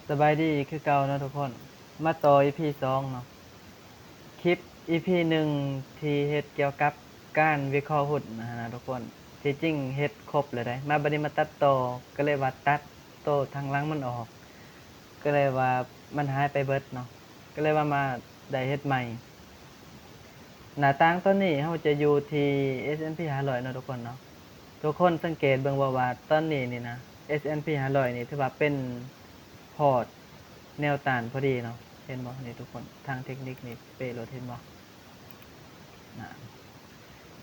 ສະບາຍດີຄືເກົ່າເນາະທຸກຄົນ ມາຕໍ່ອີພີສອງເນາະ. ຄລິບອີພີໜຶ່ງທີ່ເຮັດກ່ຽວກັບການວິເຄາະຫຸ້ນຫັ້ນນະທຸກຄົນ ທີ່ຈິງເຮັດຄົບແລ້ວໃດ໋ ມາບັດນີ້ມາຕັດຕໍ່ ກໍເລີຍວ່າຕັດໂຕທາງຫຼັງມັນອອກ ກໍເລີຍວ່າມັນຫາຍໄປເບິດເນາະ ກໍເລີຍວ່າມາໄດ້ເຮັດໃໝ່. ໜ້າຕ່າງຕອນນີ້ເຮົາຈະຢູ່ທີ່ ເອສແອນພີຫ້າຮ້ອຍເນາະທຸກຄົນເນາະ. ທຸກຄົນສັງເກດເບິ່ງບໍ່ວ່າຕອນນີ້ນີ້ນະ ເອສແອນພີຫ້າຮ້ອຍນີ້ຖືວ່າເປັນຮອດແນວຕ້ານພໍດີເນາະ ເຫັນບໍ່ນີ້ທຸກຄົນ ທາງເທັກນິກນີ້ເປະໂລດ ເຫັນບໍ່ນະ.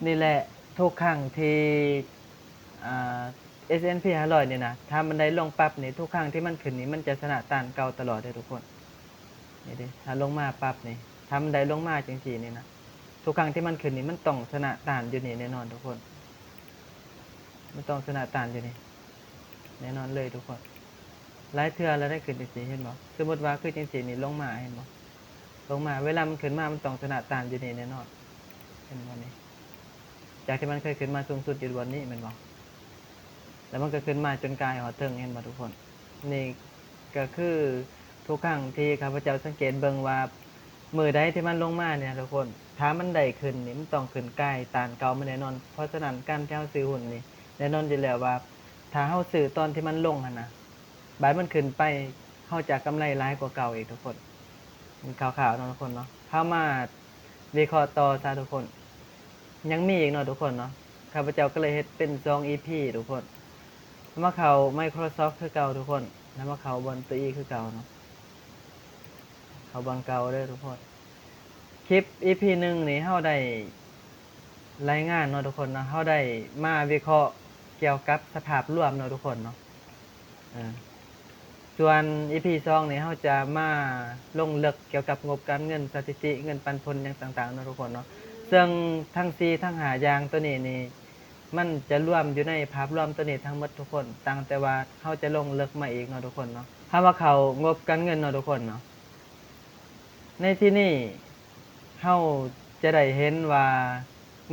ນີ້ແຫຼະ ທຸກຄັ້ງທີ່ ອ່າ ເອສແອນພີຫ້າຮ້ອຍນີ້ນະ ຖ້າມັນໄດ້ລົງປັບນີ້ ທຸກຄັ້ງທີ່ມັນຂຶ້ນນີ້ ມັນຈະຊະນະຕ້ານເກົ່າຕະຫຼອດເດ້ທຸກຄົນ. ນີ້ເດ້ ຖ້າລົງມາປັບນີ້ ຖ້າມັນໄດ້ລົງມາຈັ່ງຊີ້ນີ້ນະ ທຸກຄັ້ງທີ່ມັນຂຶ້ນນີ້ ມັນຕ້ອງຊະນະຕ້ານຢູ່ນີ້ແນ່ນອນທຸກຄົນ ມັນຕ້ອງຊະນະຕ້ານຢູ່ນີ້ແນ່ນອນເລີຍທຸກຄົນ. ຫຼາຍເທື່ອແລ້ວໄດ້ຂຶ້ນຈັ່ງຊີ້ ເຫັນບໍ່? ສົມມຸດວ່າຄືຈັ່ງຊີ້ນີ້ ລົງມາ ເຫັນບໍ່? ລົງມາ ເວລາມັນຂຶ້ນມາ ມັນຕ້ອງຊະນະຕ້ານຢູ່ນີ້ແນ່ນອນ ເຫັນບໍ່ນີ້? ຈາກທີ່ມັນເຄີຍຂຶ້ນມາສູງສຸດຢູ່ບ່ອນນີ້ແມ່ນບໍ່? ແລ້ວມັນກໍຂຶ້ນມາຈົນກາຍຮອດເທິງ ເຫັນບໍ່ທຸກຄົນ? ນີ້ກໍຄືທຸກຄັ້ງທີ່ຂ້າພະເຈົ້າສັງເກດເບິ່ງວ່າ ມື້ໃດທີ່ມັນລົງມານີ້ນະທຸກຄົນ ຖ້າມັນໄດ້ຂຶ້ນນີ້ ມັນຕ້ອງຂຶ້ນກາຍຕ້ານເກົ່າມາແນ່ນອນ. ເພາະສະນັ້ນ ການທີ່ເຮົາຊື້ຫຸ້ນນີ້ ແນ່ນອນຢູ່ແລ້ວວ່າ ຖ້າເຮົາຊື້ຕອນທີ່ມັນລົງຫັ້ນນະ ບາດມັນຂຶ້ນໄປ ເຮົາຈະກຳໄລຫຼາຍກວ່າເກົ່າອີກທຸກຄົນ. ມັນຄ່າວໆເນາະທຸກຄົນເນາະ ເຮົາມາວິເຄາະຕໍ່ຊະທຸກຄົນ. ຍັງມີອີກເນາະທຸກຄົນເນາະ ຂ້າພະເຈົ້າກໍເລີຍເຮັດເປັນສອງອີພີທຸກຄົນ. ເຮົາມາເຂົ້າ Microsoft ຄືເກົ່າທຸກຄົນ ແລ້ວມາເຂົ້າບ່ອນໂຕອີຄືເກົ່າເນາະ ເຂົ້າບ່ອນເກົ່າເດີທຸກຄົນ. ຄລິບອີພີໜຶ່ງນີ້ ເຮົາໄດ້ລາຍງານເນາະທຸກຄົນເນາະ ເຮົາໄດ້ມາວິເຄາະກ່ຽວກັບສະພາບລວມເນາະທຸກຄົນເນາະ. ເອີ ສ່ວນອີພີສອງນີ້ ເຮົາຈະມາລົງເລິກກ່ຽວກັບງົບການເງິນ, ສະຖິຕິ, ເງິນປັນຜົນຫຍັງຕ່າງໆເນາະທຸກຄົນເນາະ. ເຊິ່ງທັງສີ່ທັງຫ້າຢ່າງໂຕນີ້ນີ້ ມັນຈະລວມຢູ່ໃນພາບລວມໂຕນີ້ທັງໝົດທຸກຄົນ ຕ່າງແຕ່ວ່າເຮົາຈະລົງເລິກມາອີກເນາະທຸກຄົນເນາະ. ເຮົາມາເຂົ້າງົບການເງິນເນາະທຸກຄົນເນາະ. ໃນທີ່ນີ້ເຮົາຈະໄດ້ເຫັນວ່າ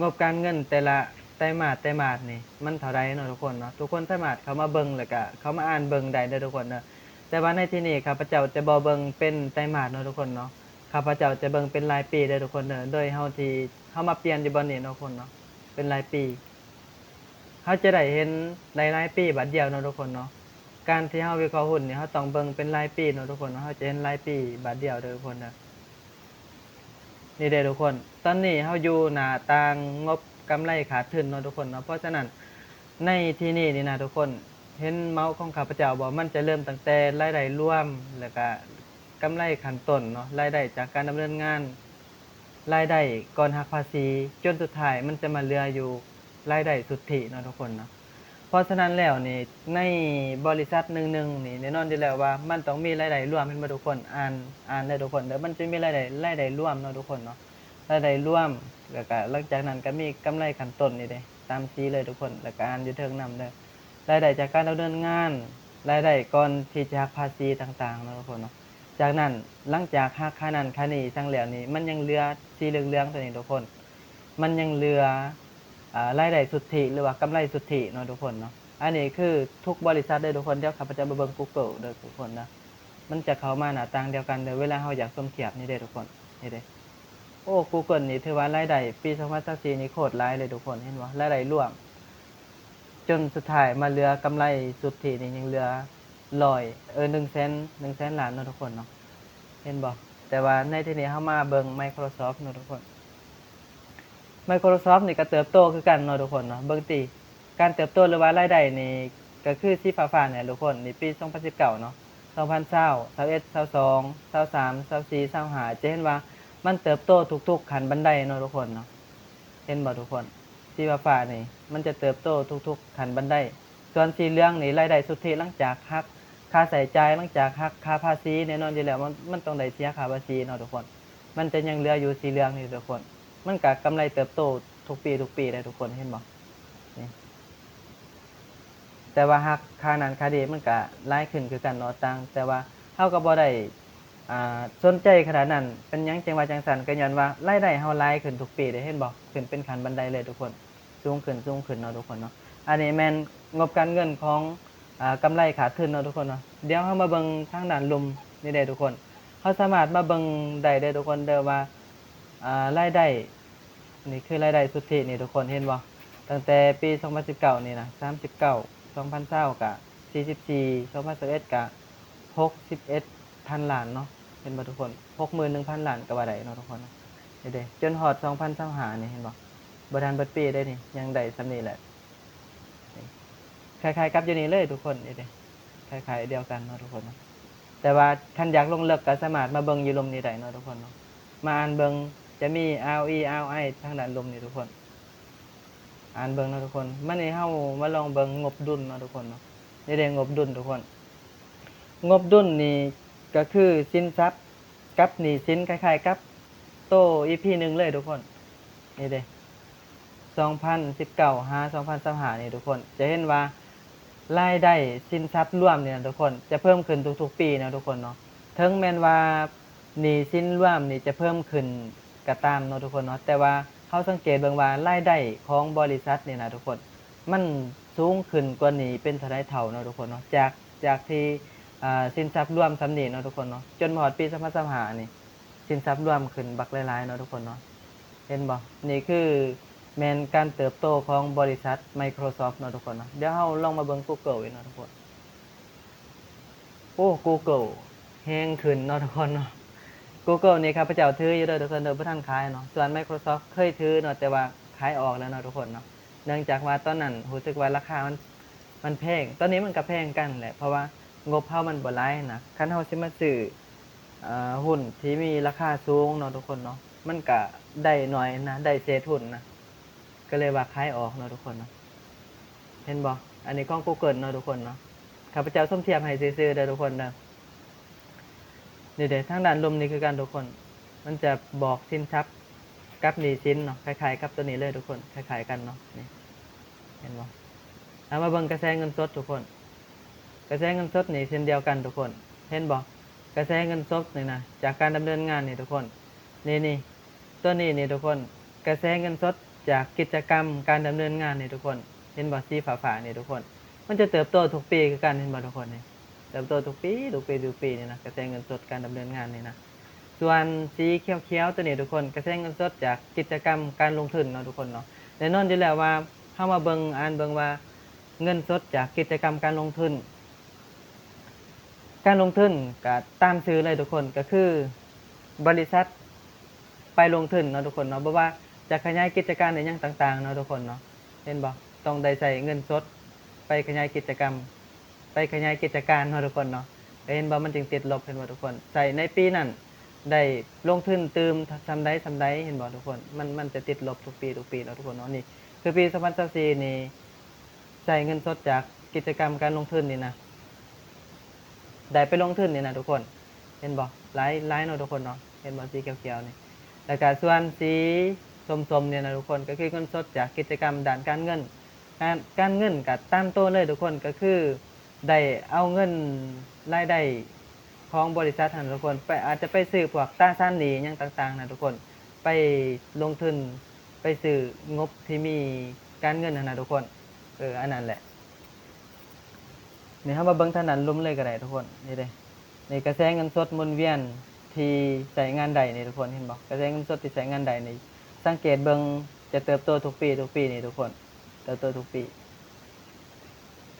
ງົບການເງິນແຕ່ລະໄຕມາດ, ໄຕມາດນີ້ມັນເທົ່າໃດເນາະທຸກຄົນເນາະ. ທຸກຄົນສາມາດເຂົ້າມາເບິ່ງ ແລ້ວກະເຂົ້າມາອ່ານເບິ່ງໄດ້ເດີທຸກຄົນເດີ. ແຕ່ວ່າໃນທີ່ນີ້ຂ້າພະເຈົ້າຈະບໍ່ເບິ່ງເປັນໄຕມາດເນາະທຸກຄົນເນາະ. ຂ້າພະເຈົ້າຈະເບິ່ງເປັນລາຍປີເດີທຸກຄົນເດີ. ໂດຍເຮົາທີ່ ເຮົາມາປ່ຽນຢູ່ບ່ອນນີ້ເນາະທຸກຄົນເນາະ ເປັນລາຍປີ. ເຮົາຈະໄດ້ເຫັນຫຼາຍໆປີບາດດຽວເນາະທຸກຄົນເນາະ. ການທີ່ເຮົາວິເຄາະຫຸ້ນນີ້ ເຮົາຕ້ອງເບິ່ງເປັນລາຍປີເນາະທຸກຄົນເນາະ. ເຮົາຈະເຫັນລາຍປີບາດດຽວເດີທຸກຄົນເດີ. ນີ້ເດ້ທຸກຄົນ ຕອນນີ້ເຮົາຢູ່ໜ້າຕ່າງງົບກຳໄລຂາດທຶນເນາະທຸກຄົນເນາະ. ເພາະສະນັ້ນ ໃນທີ່ນີ້ນີ້ນະທຸກຄົນ ເຫັນເມົາຂອງຂ້າພະເຈົ້າບໍ່? ມັນຈະເລີ່ມຕັ້ງແຕ່ລາຍໄດ້ລວມ ແລ້ວກະກຳໄລຂັ້ນຕົ້ນເນາະ, ລາຍໄດ້ຈາກການດຳເນີນງານ, ລາຍໄດ້ກ່ອນຫັກພາສີ ຈົນສຸດທ້າຍມັນຈະມາເຫຼືອຢູ່ລາຍໄດ້ສຸດທິເນາະທຸກຄົນເນາະ. ເພາະສະນັ້ນແລ້ວນີ້ ໃນບໍລິສັດໜຶ່ງໆນີ້ ແນ່ນອນຢູ່ແລ້ວວ່າມັນຕ້ອງມີລາຍໄດ້ລວມ ເຫັນບໍ່ທຸກຄົນ? ອ່ານ ອ່ານເດີທຸກຄົນເດີ. ມັນຈະມີລາຍໄດ້ ລາຍໄດ້ລວມເນາະທຸກຄົນເນາະ, ລາຍໄດ້ລວມ ແລ້ວກະຫຼັງຈາກນັ້ນກະມີກຳໄລຂັ້ນຕົ້ນນີ້ເດ້ ຕາມສີເລີຍທຸກຄົນ ແລ້ວກະອ່ານຢູ່ເທິງນຳເດີ. ລາຍໄດ້ຈາກການດຳເນີນງານ, ລາຍໄດ້ກ່ອນທີ່ຈະຫັກພາສີຕ່າງໆເນາະທຸກຄົນເນາະ. ຈາກນັ້ນ ຫຼັງຈາກຫັກຄ່ານັ້ນຄ່ານີ້ສັງແລ້ວນີ້ ມັນຍັງເຫຼືອສີເຫຼືອງໆໂຕນີ້ທຸກຄົນ, ມັນຍັງເຫຼືອ ອາ ລາຍໄດ້ສຸດທິ ຫຼືວ່າກຳໄລສຸດທິເນາະທຸກຄົນເນາະ. ອັນນີ້ຄືທຸກບໍລິສັດເດີທຸກຄົນ. ດຽວຂ້າພະເຈົ້າມາເບິ່ງ Google ເດີທຸກຄົນເດີ, ມັນຈະເຂົ້າມາໜ້າຕ່າງດຽວກັນເດີ ເວລາເຮົາຢາກສົມທຽບນີ້ເດ້ທຸກຄົນ. ນີ້ເດ້ ໂອ້ Google ນີ້ຖືວ່າລາຍໄດ້ປີສອງພັນຊາວສີ່ນີ້ໂຄດຫຼາຍເລີຍທຸກຄົນ ເຫັນບໍ່? ລາຍໄດ້ລວມ ຈົນສຸດທ້າຍມາເຫຼືອກຳໄລສຸດທິນີ້ຍັງເຫຼືອຮ້ອຍ ເອີ ໜຶ່ງແສນ ໜຶ່ງແສນລ້ານເນາະທຸກຄົນເນາະ ເຫັນບໍ່? ແຕ່ວ່າໃນທີ່ນີ້ເຮົາມາເບິ່ງ Microsoft ເນາະທຸກຄົນ. Microsoft ນີ້ກໍເຕີບໂຕຄືກັນເນາະທຸກຄົນເນາະ. ເບິ່ງຕິ ການເຕີບໂຕ ຫຼືວ່າລາຍໄດ້ນີ້ ກໍຄືສີຟ້າໆນີ້ທຸກຄົນ. ນີ້ປີສອງພັນສິບເກົ້າເນາະ, ສອງພັນຊາວ ຊາວເອັດ ຊາວສອງ ຊາວສາມ ຊາວສີ່ ຊາວຫ້າ ຈະເຫັນວ່າມັນເຕີບໂຕທຸກໆຂັ້ນບັນໄດເນາະທຸກຄົນເນາະ. ເຫັນບໍ່ທຸກຄົນ? ສີຟ້າໆນີ້ມັນຈະເຕີບໂຕທຸກໆຂັ້ນບັນໄດ. ສ່ວນສີເຫຼືອງນີ້ ລາຍໄດ້ສຸດທິ ຫຼັງຈາກຫັກຄ່າໃຊ້ຈ່າຍ, ຫຼັງຈາກຫັກຄ່າພາສີ, ແນ່ນອນຢູ່ແລ້ວ ມັນ ມັນຕ້ອງໄດ້ເສຍຄ່າພາສີເນາະທຸກຄົນ. ມັນຈະຍັງເຫຼືອຢູ່ສີເຫຼືອງນີ້ທຸກຄົນ. ມັນກະກຳໄລເຕີບໂຕທຸກປີ ທຸກປີເດ້ທຸກຄົນ ເຫັນບໍ່? ນີ້ ແຕ່ວ່າຫາກຄ່ານັ້ນຄ່ານີ້ມັນກະຫຼາຍຂຶ້ນຄືກັນເນາະ, ຕ່າງ ແຕ່ວ່າເຮົາກໍບໍ່ໄດ້ ອ່າ ສົນໃຈຂະໜາດນັ້ນ. ເປັນຫຍັງຈຶ່ງວ່າຈັ່ງຊັ້ນ? ກໍຍ້ອນວ່າລາຍໄດ້ເຮົາຫຼາຍຂຶ້ນທຸກປີເດ້ ເຫັນບໍ່? ຂຶ້ນເປັນຂັ້ນບັນໄດເລີຍທຸກຄົນ, ສູງຂຶ້ນ ສູງຂຶ້ນເນາະທຸກຄົນເນາະ. ອັນນີ້ແມ່ນງົບການເງິນຂອງ ອ່າ ກຳໄລຂາດທຶນເນາະທຸກຄົນເນາະ. ດຽວເຮົາມາເບິ່ງທາງດ້ານລຸ່ມນີ້ເດ້ທຸກຄົນ. ເຮົາສາມາດມາເບິ່ງໄດ້ເດ້ທຸກຄົນເດີວ່າ ອ່າ ລາຍໄດ້ ນີ້ຄືລາຍໄດ້ສຸດທິນີ້ທຸກຄົນ ເຫັນບໍ່? ຕັ້ງແຕ່ປີສອງພັນສິບເກົ້ານີ້ນະ ສາມສິບເກົ້າ, ສອງພັນຊາວກະສີ່ສິບສີ່, ສອງພັນຊາວເອັດກະຫົກສິບເອັດພັນລ້ານເນາະ ເຫັນບໍ່ທຸກຄົນ? ຫົກໝື່ນໜຶ່ງພັນລ້ານກໍວ່າໄດ້ເນາະທຸກຄົນ. ນີ້ເດ້ ຈົນຮອດສອງພັນຊາວຫ້ານີ້ ເຫັນບໍ່? ບໍ່ທັນເບິດປີເດ້ນີ້ ຍັງໄດ້ສ່ຳນີ້ແຫຼະ. ນີ້ ຄ້າຍໆກັບຢູ່ນີ້ເລີຍທຸກຄົນ ນີ້ເດ້ ຄ້າຍໆດຽວກັນເນາະທຸກຄົນເນາະ. ແຕ່ວ່າຄັນຢາກລົງເລິກກໍສາມາດມາເບິ່ງຢູ່ລຸ່ມນີ້ໄດ້ເນາະທຸກຄົນເນາະ. ມາອ່ານເບິ່ງ ຈະມີ ROE ROI ທາງດ້ານລຸ່ມນີ້ທຸກຄົນ ອ່ານເບິ່ງເນາະທຸກຄົນ. ມານີ້ເຮົາມາລອງເບິ່ງງົບດຸນເນາະທຸກຄົນເນາະ. ນີ້ເດ້ ງົບດຸນທຸກຄົນ. ງົບດຸນນີ້ກໍຄືສິນຊັບກັບໜີ້ສິນ ຄ້າຍໆກັບໂຕ ອີ ພີ ໜຶ່ງເລີຍທຸກຄົນ. ນີ້ເດ້ ສອງພັນສິບເກົ້າຫາສອງພັນຊາວຫ້ານີ້ທຸກຄົນ ຈະເຫັນວ່າລາຍໄດ້ສິນຊັບລວມນີ້ນະທຸກຄົນ ຈະເພີ່ມຂຶ້ນທຸກໆປີເນາະທຸກຄົນເນາະ. ເຖິງແມ່ນວ່າໜີ້ສິນລວມນີ້ຈະເພີ່ມຂຶ້ນກໍຕາມເນາະທຸກຄົນເນາະ ແຕ່ວ່າເຮົາສັງເກດເບິ່ງວ່າລາຍໄດ້ຂອງບໍລິສັດນີ້ນະທຸກຄົນ ມັນສູງຂຶ້ນກວ່າໜີ້ເປັນເທົ່າໃດເທົ່າເນາະທຸກຄົນເນາະ. ຈາກ ຈາກທີ່ ອ່າ ສິນຊັບລວມສ່ຳນີ້ເນາະທຸກຄົນເນາະ ຈົນມາຮອດປີສອງພັນຊາວຫ້ານີ້ ສິນຊັບລວມຂຶ້ນບັກຫຼາຍໆເນາະທຸກຄົນເນາະ. ເຫັນບໍ່? ນີ້ຄືແມ່ນການເຕີບໂຕຂອງບໍລິສັດ Microsoft ເນາະທຸກຄົນເນາະ. ດຽວເຮົາລອງມາເບິ່ງ Google ອີກເນາະທຸກຄົນ. ໂອ້ Google ແຮງຂຶ້ນເນາະທຸກຄົນເນາະ. Google ນີ້ຂ້າພະເຈົ້າຖືຢູ່ເດີທຸກຄົນເດີ ບໍ່ທັນຂາຍເນາະ. ສ່ວນ Microsoft ເຄີຍຖືເນາະ ແຕ່ວ່າຂາຍອອກແລ້ວເນາະທຸກຄົນເນາະ. ເນື່ອງຈາກວ່າຕອນນັ້ນຮູ້ສຶກວ່າລາຄາມັນ ມັນແພງ ຕອນນີ້ມັນກໍແພງຄືກັນແຫຼະ ເພາະວ່າງົບເຮົາມັນບໍ່ຫຼາຍນະ. ຄັນເຮົາຊິມາຊື້ ເອີ ຫຸ້ນທີ່ມີລາຄາສູງເນາະທຸກຄົນເນາະ ມັນກະໄດ້ໜ້ອຍນະ ໄດ້ເສດຫຸ້ນນະ ກໍເລີຍວ່າຂາຍອອກເນາະທຸກຄົນເນາະ. ເຫັນບໍ່? ອັນນີ້ຂອງ Google ເນາະທຸກຄົນເນາະ. ຂ້າພະເຈົ້າສົມທຽບໃຫ້ຊື່ໆເດີທຸກຄົນເດີ. ນີ້ເດ້ ທາງດ້ານລຸ່ມນີ້ຄືກັນທຸກຄົນ ມັນຈະບອກສິນຊັບກັບໜີ້ສິນເນາະ ຄ້າຍໆກັບໂຕນີ້ເລີຍທຸກຄົນ ຄ້າຍໆກັນເນາະ. ນີ້ ເຫັນບໍ່? ເຮົາມາເບິ່ງກະແສເງິນສົດທຸກຄົນ. ກະແສເງິນສົດນີ້ເຊັ່ນດຽວກັນທຸກຄົນ ເຫັນບໍ່? ກະແສເງິນສົດນີ້ນະ ຈາກການດຳເນີນງານນີ້ທຸກຄົນ ນີ້ໆ ຕົວນີ້ນີ້ທຸກຄົນ ກະແສເງິນສົດຈາກກິດຈະກຳການດຳເນີນງານນີ້ທຸກຄົນ ເຫັນບໍ່? ສີຟ້າໆນີ້ທຸກຄົນ ມັນຈະເຕີບໂຕທຸກປີຄືກັນ ເຫັນບໍ່ທຸກຄົນ? ນີ້ ເຕີບໂຕທຸກປີ ທຸກປີ ທຸກປີນີ້ນະ ກະແສເງິນສົດການດຳເນີນງານນີ້ນະ. ສ່ວນສີຂຽວໆຕົວນີ້ທຸກຄົນ ກະແສເງິນສົດຈາກກິດຈະກຳການລົງທຶນເນາະທຸກຄົນເນາະ. ແນ່ນອນຢູ່ແລ້ວວ່າ ເຮົາມາເບິ່ງ ອ່ານເບິ່ງວ່າເງິນສົດຈາກກິດຈະກຳການລົງທຶນ ການລົງທຶນກະຕາມຊື່ເລີຍທຸກຄົນ ກະຄືບໍລິສັດໄປລົງທຶນເນາະທຸກຄົນເນາະ. ບໍ່ວ່າຈະຂະຫຍາຍກິດຈະການອີ່ຫຍັງຕ່າງໆເນາະທຸກຄົນເນາະ ເຫັນບໍ່? ຕ້ອງໄດ້ໃຊ້ເງິນສົດໄປຂະຫຍາຍກິດຈະກຳ ໄປຂະຫຍາຍກິດຈະການເນາະທຸກຄົນເນາະ. ເຫັນບໍ່? ມັນຈຶ່ງຕິດລົບ ເຫັນບໍ່ທຸກຄົນ? ໃຊ້ໃນປີນັ້ນໄດ້ລົງທຶນຕື່ມສ່ຳໃດສ່ຳໃດ ເຫັນບໍ່ທຸກຄົນ? ມັນ ມັນຈະຕິດລົບທຸກປີ ທຸກປີເນາະທຸກຄົນເນາະ. ນີ້ຄືປີສອງພັນຊາວສີ່ນີ້ ໃຊ້ເງິນສົດຈາກກິດຈະກຳການລົງທຶນນີ້ນະ ໄດ້ໄປລົງທຶນນີ້ນະທຸກຄົນ ເຫັນບໍ່? ຫຼາຍ ຫຼາຍເນາະທຸກຄົນເນາະ ເຫັນບໍ່? ສີຂຽວໆນີ້ ແລ້ວກະສ່ວນສີສົ້ມໆນີ້ນະທຸກຄົນ ກໍຄືເງິນສົດຈາກກິດຈະກຳດ້ານການເງິນ ການ ການເງິນກະຕາມໂຕເລີຍທຸກຄົນ ກໍຄືໄດ້ເອົາເງິນລາຍໄດ້ຂອງບໍລິສັດຫັ້ນທຸກຄົນ ໄປ ອາດຈະໄປຊື້ພວກຕາສານໜີ້ຫຍັງຕ່າງໆນະທຸກຄົນ ໄປລົງທຶນ ໄປຊື້ງົບທີ່ມີການເງິນຫັ້ນນະທຸກຄົນ. ເອີ ອັນນັ້ນແຫຼະ. ນີ້ເຮົາມາເບິ່ງທາງດ້ານລຸ່ມເລີຍກໍໄດ້ທຸກຄົນ. ນີ້ເດ້ ນີ້ກະແສເງິນສົດໝູນວຽນທີ່ໃຊ້ງານໄດ້ນີ້ທຸກຄົນ ເຫັນບໍ່? ກະແສເງິນສົດທີ່ໃຊ້ງານໄດ້ນີ້ ສັງເກດເບິ່ງຈະເຕີບໂຕທຸກປີ ທຸກປີນີ້ທຸກຄົນ ເຕີບໂຕທຸກປີ.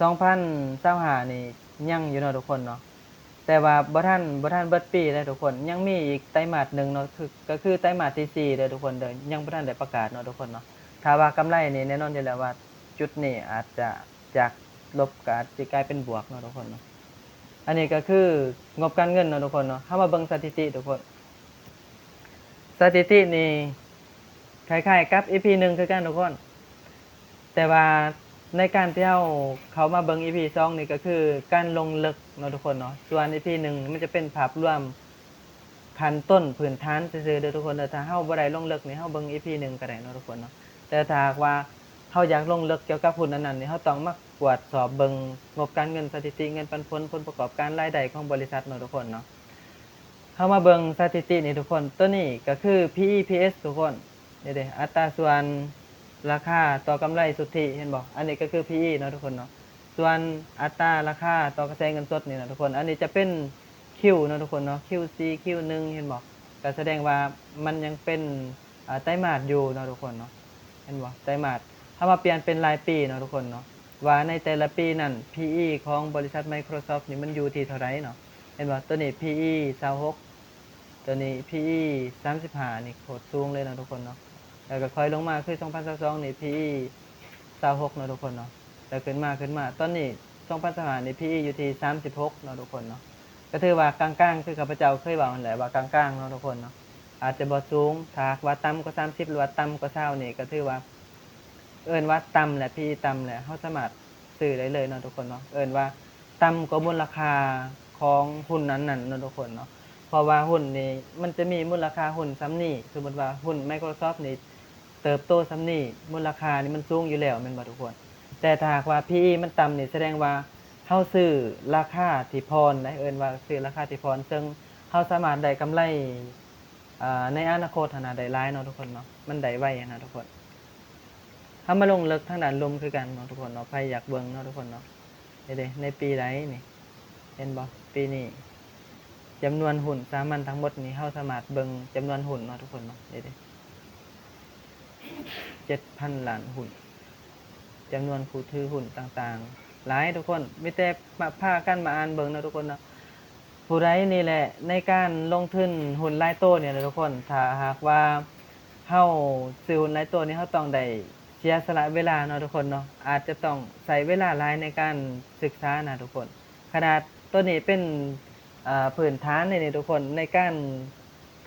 ສອງພັນຊາວຫ້ານີ້ຍັງຢູ່ເນາະທຸກຄົນເນາະ ແຕ່ວ່າບໍ່ທັນ ບໍ່ທັນເບິດປີເດ້ທຸກຄົນ ຍັງມີອີກໄຕມາດໜຶ່ງເນາະ ຄື ກໍຄືໄຕມາດທີສີ່ເດີທຸກຄົນເດີ ຍັງບໍ່ທັນໄດ້ປະກາດເນາະທຸກຄົນເນາະ. ຖ້າວ່າກຳໄລນີ້ແນ່ນອນຢູ່ແລ້ວວ່າຈຸດນີ້ອາດຈະ ຈາກລົບກໍອາດຊິກາຍເປັນບວກເນາະທຸກຄົນເນາະ. ອັນນີ້ກໍຄືງົບການເງິນເນາະທຸກຄົນເນາະ. ເຮົາມາເບິ່ງສະຖິຕິທຸກຄົນ ສະຖິຕິນີ້ຄ້າຍໆກັບອີພີໜຶ່ງຄືກັນທຸກຄົນ ແຕ່ວ່າໃນການທີ່ເຮົາເຂົ້າມາເບິ່ງອີພີສອງນີ້ ກໍຄືການລົງເລິກເນາະທຸກຄົນເນາະ. ສ່ວນອີພີໜຶ່ງມັນຈະເປັນພາບລວມຂັ້ນຕົ້ນພື້ນຖານຊື່ໆເດີທຸກຄົນເດີ. ຖ້າເຮົາບໍ່ໄດ້ລົງເລິກນີ້ ເຮົາເບິ່ງອີພີໜຶ່ງກໍໄດ້ເນາະທຸກຄົນເນາະ. ແຕ່ຖ້າຫາກວ່າເຮົາຢາກລົງເລິກກ່ຽວກັບຫຸ້ນອັນນັ້ນນີ້ ເຮົາຕ້ອງມາກວດສອບເບິ່ງງົບການເງິນ, ສະຖິຕິເງິນປັນຜົນ, ຜົນປະກອບການ, ລາຍໄດ້ຂອງບໍລິສັດເນາະທຸກຄົນເນາະ. ເຮົາມາເບິ່ງສະຖິຕິນີ້ທຸກຄົນ. ໂຕນີ້ກໍຄື ພີອີ ພີເອສ ທຸກຄົນ. ນີ້ເດ້ ອັດຕາສ່ວນລາຄາຕໍ່ກຳໄລສຸດທິ ເຫັນບໍ່? ອັນນີ້ກໍຄື ພີອີ ເນາະທຸກຄົນເນາະ. ສ່ວນອັດຕາລາຄາຕໍ່ກະແສເງິນສົດນີ້ນະທຸກຄົນ ອັນນີ້ຈະເປັນຄິວເນາະທຸກຄົນເນາະ ຄິວສີ່ ຄິວໜຶ່ງ ເຫັນບໍ່? ກໍສະແດງວ່າມັນຍັງເປັນ ອາ ໄຕມາດຢູ່ເນາະທຸກຄົນເນາະ ເຫັນບໍ່? ໄຕມາດ ເຮົາມາປ່ຽນເປັນລາຍປີເນາະທຸກຄົນເນາະ ວ່າໃນແຕ່ລະປີນັ້ນ ພີອີ ຂອງບໍລິສັດ Microsoft ນີ້ມັນຢູ່ທີ່ເທົ່າໃດເນາະ ເຫັນບໍ່? ຕົວນີ້ ພີອີ ຊາວຫົກ ຕົວນີ້ ພີອີ ສາມສິບຫ້າ ນີ້ໂຄດສູງເລີຍເນາະທຸກຄົນເນາະ ແລ້ວກໍຄ່ອຍລົງມາຄື ສອງພັນຊາວສອງ ນີ້ ພີອີ ຊາວຫົກ ເນາະທຸກຄົນເນາະ ແລ້ວຂຶ້ນມາ ຂຶ້ນມາ ຕອນນີ້ ສອງພັນຊາວຫ້າ ນີ້ ພີອີ ຢູ່ທີ່ ສາມສິບຫົກ ເນາະທຸກຄົນເນາະ ກໍຖືວ່າກາງໆ ຄືຂ້າພະເຈົ້າເຄີຍເວົ້າຫັ້ນແຫຼະ ວ່າກາງໆ ເນາະທຸກຄົນເນາະ ອາດຈະບໍ່ສູງ ຖ້າຫາກວ່າຕ່ຳກວ່າ ສາມສິບ ຫຼືວ່າຕ່ຳກວ່າ ຊາວ ນີ້ ກໍຖືວ່າ ເອີ້ນວ່າຕ່ຳແຫຼະ ພີອີ ຕ່ຳແຫຼະ ເຮົາສາມາດຊື້ໄດ້ເລີຍເນາະທຸກຄົນເນາະ ເອີ້ນວ່າຕ່ຳກວ່າມູນລະຄ່າຂອງຫຸ້ນນັ້ນໆ ເນາະທຸກຄົນເນາະ ເພາະວ່າຫຸ້ນນີ້ມັນຈະມີມູນລະຄ່າຫຸ້ນສ່ຳນີ້ ສົມມຸດວ່າຫຸ້ນ Microsoft ນີ້ເຕີບໂຕສ່ຳນີ້ ມູນລະຄ່ານີ້ມັນສູງຢູ່ແລ້ວແມ່ນບໍ່ທຸກຄົນ? ແຕ່ຖ້າຫາກວ່າ ພີອີ ມັນຕ່ຳນີ້ ສະແດງວ່າເຮົາຊື້ລາຄາທີ່ຜ່ອນເດ້ ເອີ້ນວ່າຊື້ລາຄາທີ່ຜ່ອນ ເຊິ່ງເຮົາສາມາດໄດ້ກຳໄລ ອາ ໃນອະນາຄົດຫັ້ນນະ ໄດ້ຫຼາຍເນາະທຸກຄົນເນາະ ມັນໄດ້ໄວຫັ້ນນະທຸກຄົນ. ເຮົາມາລົງເລິກທາງດ້ານລຸ່ມຄືກັນເນາະທຸກຄົນເນາະ ໃຜຢາກເບິ່ງເນາະທຸກຄົນເນາະ ນີ້ເດ້ ໃນປີໃດນີ້ ເຫັນບໍ່? ປີນີ້ ຈຳນວນຫຸ້ນສາມັນທັງໝົດນີ້ ເຮົາສາມາດເບິ່ງຈຳນວນຫຸ້ນເນາະທຸກຄົນເນາະ ນີ້ເດ້ ເຈັດພັນລ້ານຫຸ້ນ ຈຳນວນຜູ້ຖືຫຸ້ນຕ່າງໆ ຫຼາຍທຸກຄົນ ມີແຕ່ມາ ພາກັນມາອ່ານເບິ່ງເນາະທຸກຄົນເນາະ. ຜູ້ໃດນີ້ແຫຼະ ໃນການລົງທຶນຫຸ້ນຫຼາຍໂຕນີ້ນະທຸກຄົນ ຖ້າຫາກວ່າເຮົາຊື້ຫຸ້ນຫຼາຍໂຕນີ້ ເຮົາຕ້ອງໄດ້ເສຍສະຫຼະເວລາເນາະທຸກຄົນເນາະ ອາດຈະຕ້ອງໃຊ້ເວລາຫຼາຍໃນການສຶກສານະທຸກຄົນ. ຂະໜາດໂຕນີ້ເປັນ ອາ ພື້ນຖານເດ້ນີ້ທຸກຄົນ ໃນການ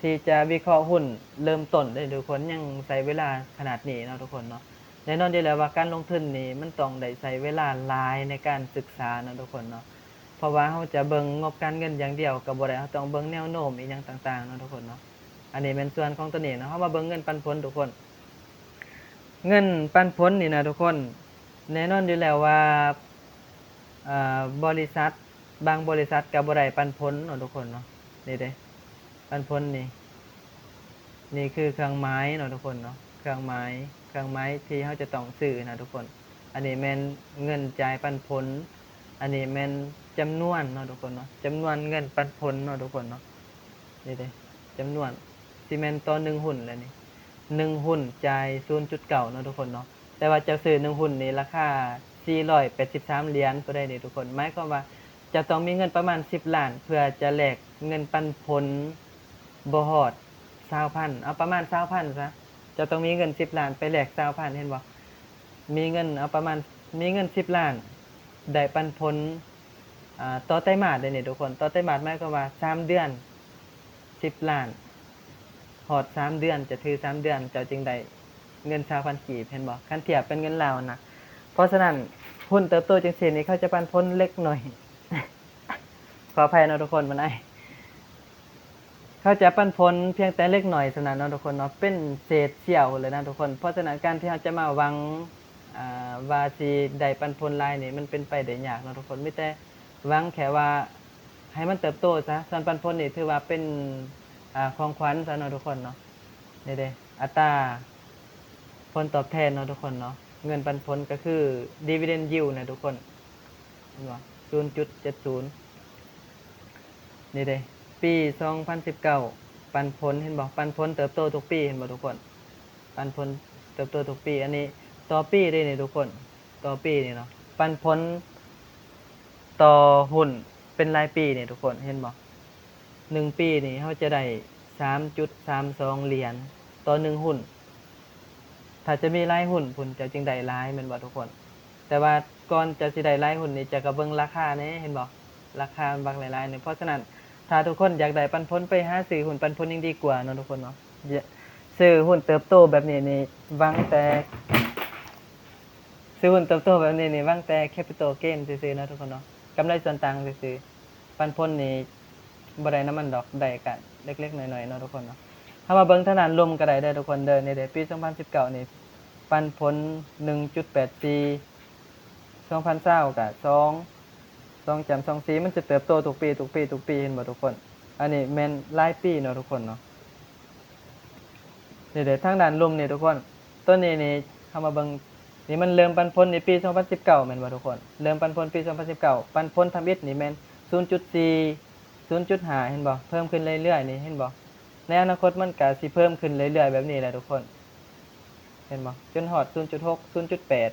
ທີ່ຈະວິເຄາະຫຸ້ນເລີ່ມຕົ້ນເດ້ທຸກຄົນ ຍັງໃຊ້ເວລາຂະໜາດນີ້ເນາະທຸກຄົນເນາະ. ແນ່ນອນຢູ່ແລ້ວວ່າການລົງທຶນນີ້ມັນຕ້ອງໄດ້ໃຊ້ເວລາຫຼາຍໃນການສຶກສາເນາະທຸກຄົນເນາະ ເພາະວ່າເຮົາຈະເບິ່ງງົບການເງິນຢ່າງດຽວກໍບໍ່ໄດ້ ເຮົາຕ້ອງເບິ່ງແນວໂນ້ມອີ່ຫຍັງຕ່າງໆເນາະທຸກຄົນເນາະ. ອັນນີ້ແມ່ນສ່ວນຂອງໂຕນີ້ເນາະ ເຮົາມາເບິ່ງເງິນປັນຜົນທຸກຄົນ ເງິນປັນຜົນນີ້ນະທຸກຄົນ ແນ່ນອນຢູ່ແລ້ວວ່າ ອາ ບໍລິສັດ ບາງບໍລິສັດກໍບໍ່ໄດ້ປັນຜົນເນາະທຸກຄົນເນາະ ນີ້ເດ້ ປັນຜົນນີ້ ນີ້ຄືເຄື່ອງໝາຍເນາະທຸກຄົນເນາະ ເຄື່ອງໝາຍ ເຄື່ອງໝາຍທີ່ເຮົາຈະຕ້ອງຊື້ນະທຸກຄົນ. ອັນນີ້ແມ່ນເງິນຈ່າຍປັນຜົນ ອັນນີ້ແມ່ນຈຳນວນເນາະທຸກຄົນເນາະ ຈຳນວນເງິນປັນຜົນເນາະທຸກຄົນເນາະ ນີ້ເດ້ ຈຳນວນ ຊິແມ່ນຕໍ່ໜຶ່ງຫຸ້ນແຫຼະນີ້ ໜຶ່ງຫຸ້ນຈ່າຍສູນຈຸດເກົ້າເນາະທຸກຄົນເນາະ. ແຕ່ວ່າເຈົ້າຊື້ໜຶ່ງຫຸ້ນນີ້ລາຄາສີ່ຮ້ອຍແປດສິບສາມຫຼຽນພຸ້ນໃດນີ້ທຸກຄົນ ໝາຍຄວາມວ່າເຈົ້າຕ້ອງມີເງິນປະມານສິບລ້ານ ເພື່ອຈະແລກເງິນປັນຜົນບໍ່ຮອດຊາວພັນ ເອົາປະມານຊາວພັນຊະ ເຈົ້າຕ້ອງມີເງິນສິບລ້ານໄປແລກຊາວພັນ ເຫັນບໍ່? ມີເງິນ ເອົາປະມານ ມີເງິນສິບລ້ານ ໄດ້ປັນຜົນ ອາ ຕໍ່ໄຕມາດເດ້ນີ້ທຸກຄົນ ຕໍ່ໄຕມາດໝາຍຄວາມວ່າສາມເດືອນ ສິບລ້ານ ຮອດສາມເດືອນ ຈະຖືສາມເດືອນ ເຈົ້າຈຶ່ງໄດ້ເງິນຊາວພັນກີບ ເຫັນບໍ່? ຄັນທຽບເປັນເງິນລາວນະ. ເພາະສະນັ້ນ ຫຸ້ນເຕີບໂຕຈັ່ງຊີ້ນີ້ ເຂົາຈະປັນຜົນເລັກໜ້ອຍ ຂໍອະໄພເນາະທຸກຄົນ ມັນໄອ ເຂົາຈະປັນຜົນພຽງແຕ່ເລັກໜ້ອຍສ່ຳນັ້ນເນາະທຸກຄົນເນາະ ເປັນເສດສ່ຽວເລີຍນະທຸກຄົນ. ເພາະສະນັ້ນ ການທີ່ເຮົາຈະມາຫວັງ ອາ ວ່າຊິໄດ້ປັນຜົນຫຼາຍນີ້ ມັນເປັນໄປໄດ້ຍາກເນາະທຸກຄົນ ມີແຕ່ຫວັງແຄ່ວ່າ ໃຫ້ມັນເຕີບໂຕຊະ ສ່ວນປັນຜົນນີ້ຖືວ່າເປັນ ອາ ຂອງຂວັນຊະເນາະທຸກຄົນເນາະ. ນີ້ເດ້ ອັດຕາຜົນຕອບແທນເນາະທຸກຄົນເນາະ ເງິນປັນຜົນກໍຄື dividend yield ນະທຸກຄົນ ເຫັນບໍ່? ສູນຈຸດເຈັດສູນ ນີ້ເດ້ ປີສອງພັນສິບເກົ້າ ປັນຜົນ ເຫັນບໍ່? ປັນຜົນເຕີບໂຕທຸກປີ ເຫັນບໍ່ທຸກຄົນ? ປັນຜົນເຕີບໂຕທຸກປີ ອັນນີ້ຕໍ່ປີເດ້ນີ້ທຸກຄົນ ຕໍ່ປີນີ້ເນາະ ປັນຜົນຕໍ່ຫຸ້ນເປັນລາຍປີນີ້ທຸກຄົນ ເຫັນບໍ່? ໜຶ່ງປີນີ້ເຮົາຈະໄດ້ສາມຈຸດສາມສອງຫຼຽນຕໍ່ໜຶ່ງຫຸ້ນ. ຖ້າຈະມີຫຼາຍຫຸ້ນພຸ້ນ ເຈົ້າຈຶ່ງໄດ້ຫຼາຍ ແມ່ນບໍ່ທຸກຄົນ? ແຕ່ວ່າກ່ອນເຈົ້າຊິໄດ້ຫຼາຍຫຸ້ນນີ້ ເຈົ້າກໍເບິ່ງລາຄາແດ່ ເຫັນບໍ່? ລາຄາມັນບັກຫຼາຍໆນີ້. ເພາະສະນັ້ນ ຖ້າທຸກຄົນຢາກໄດ້ປັນຜົນ ໄປຫາຊື້ຫຸ້ນປັນຜົນຍັງດີກວ່າເນາະທຸກຄົນເນາະ. ຊື້ຫຸ້ນເຕີບໂຕແບບນີ້ນີ້ ຫວັງແຕ່ ຊື້ຫຸ້ນເຕີບໂຕແບບນີ້ນີ້ ຫວັງແຕ່ capital gain ຊື່ໆເນາະທຸກຄົນເນາະ ກຳໄລສ່ວນຕ່າງຊື່ໆ. ປັນຜົນນີ້ບໍ່ໄດ້ນຳມັນດອກ ໄດ້ກະເລັກໆນ້ອຍໆເນາະທຸກຄົນເນາະ. ເຮົາມາເບິ່ງທາງດ້ານລຸ່ມກໍໄດ້ເດີທຸກຄົນເດີ ນີ້ເດ້ ປີສອງພັນສິບເກົ້ານີ້ ປັນຜົນໜຶ່ງຈຸດແປດສີ່ ສອງພັນຊາວກະສອງ ສອງຈ້ຳສອງສີ່ ມັນຈະເຕີບໂຕທຸກປີ ທຸກປີ ທຸກປີ ເຫັນບໍ່ທຸກຄົນ? ອັນນີ້ແມ່ນລາຍປີເນາະທຸກຄົນເນາະ. ນີ້ເດ້ ທາງດ້ານລຸ່ມນີ້ທຸກຄົນ ໂຕນີ້ນີ້ ເຮົາມາເບິ່ງ ນີ້ມັນເລີ່ມປັນຜົນໃນປີສອງພັນສິບເກົ້າແມ່ນບໍ່ທຸກຄົນ? ເລີ່ມປັນຜົນປີສອງພັນສິບເກົ້າ ປັນຜົນທຳອິດນີ້ແມ່ນສູນຈຸດສີ່ ສູນຈຸດຫ້າ ເຫັນບໍ່? ເພີ່ມຂຶ້ນເລື້ອຍໆນີ້ ເຫັນບໍ່? ໃນອະນາຄົດມັນກະຊິເພີ່ມຂຶ້ນເລື້ອຍໆແບບນີ້ແຫຼະທຸກຄົນ ເຫັນບໍ່? ຈົນຮອດສູນຈຸດຫົກ ສູນຈຸດແປດ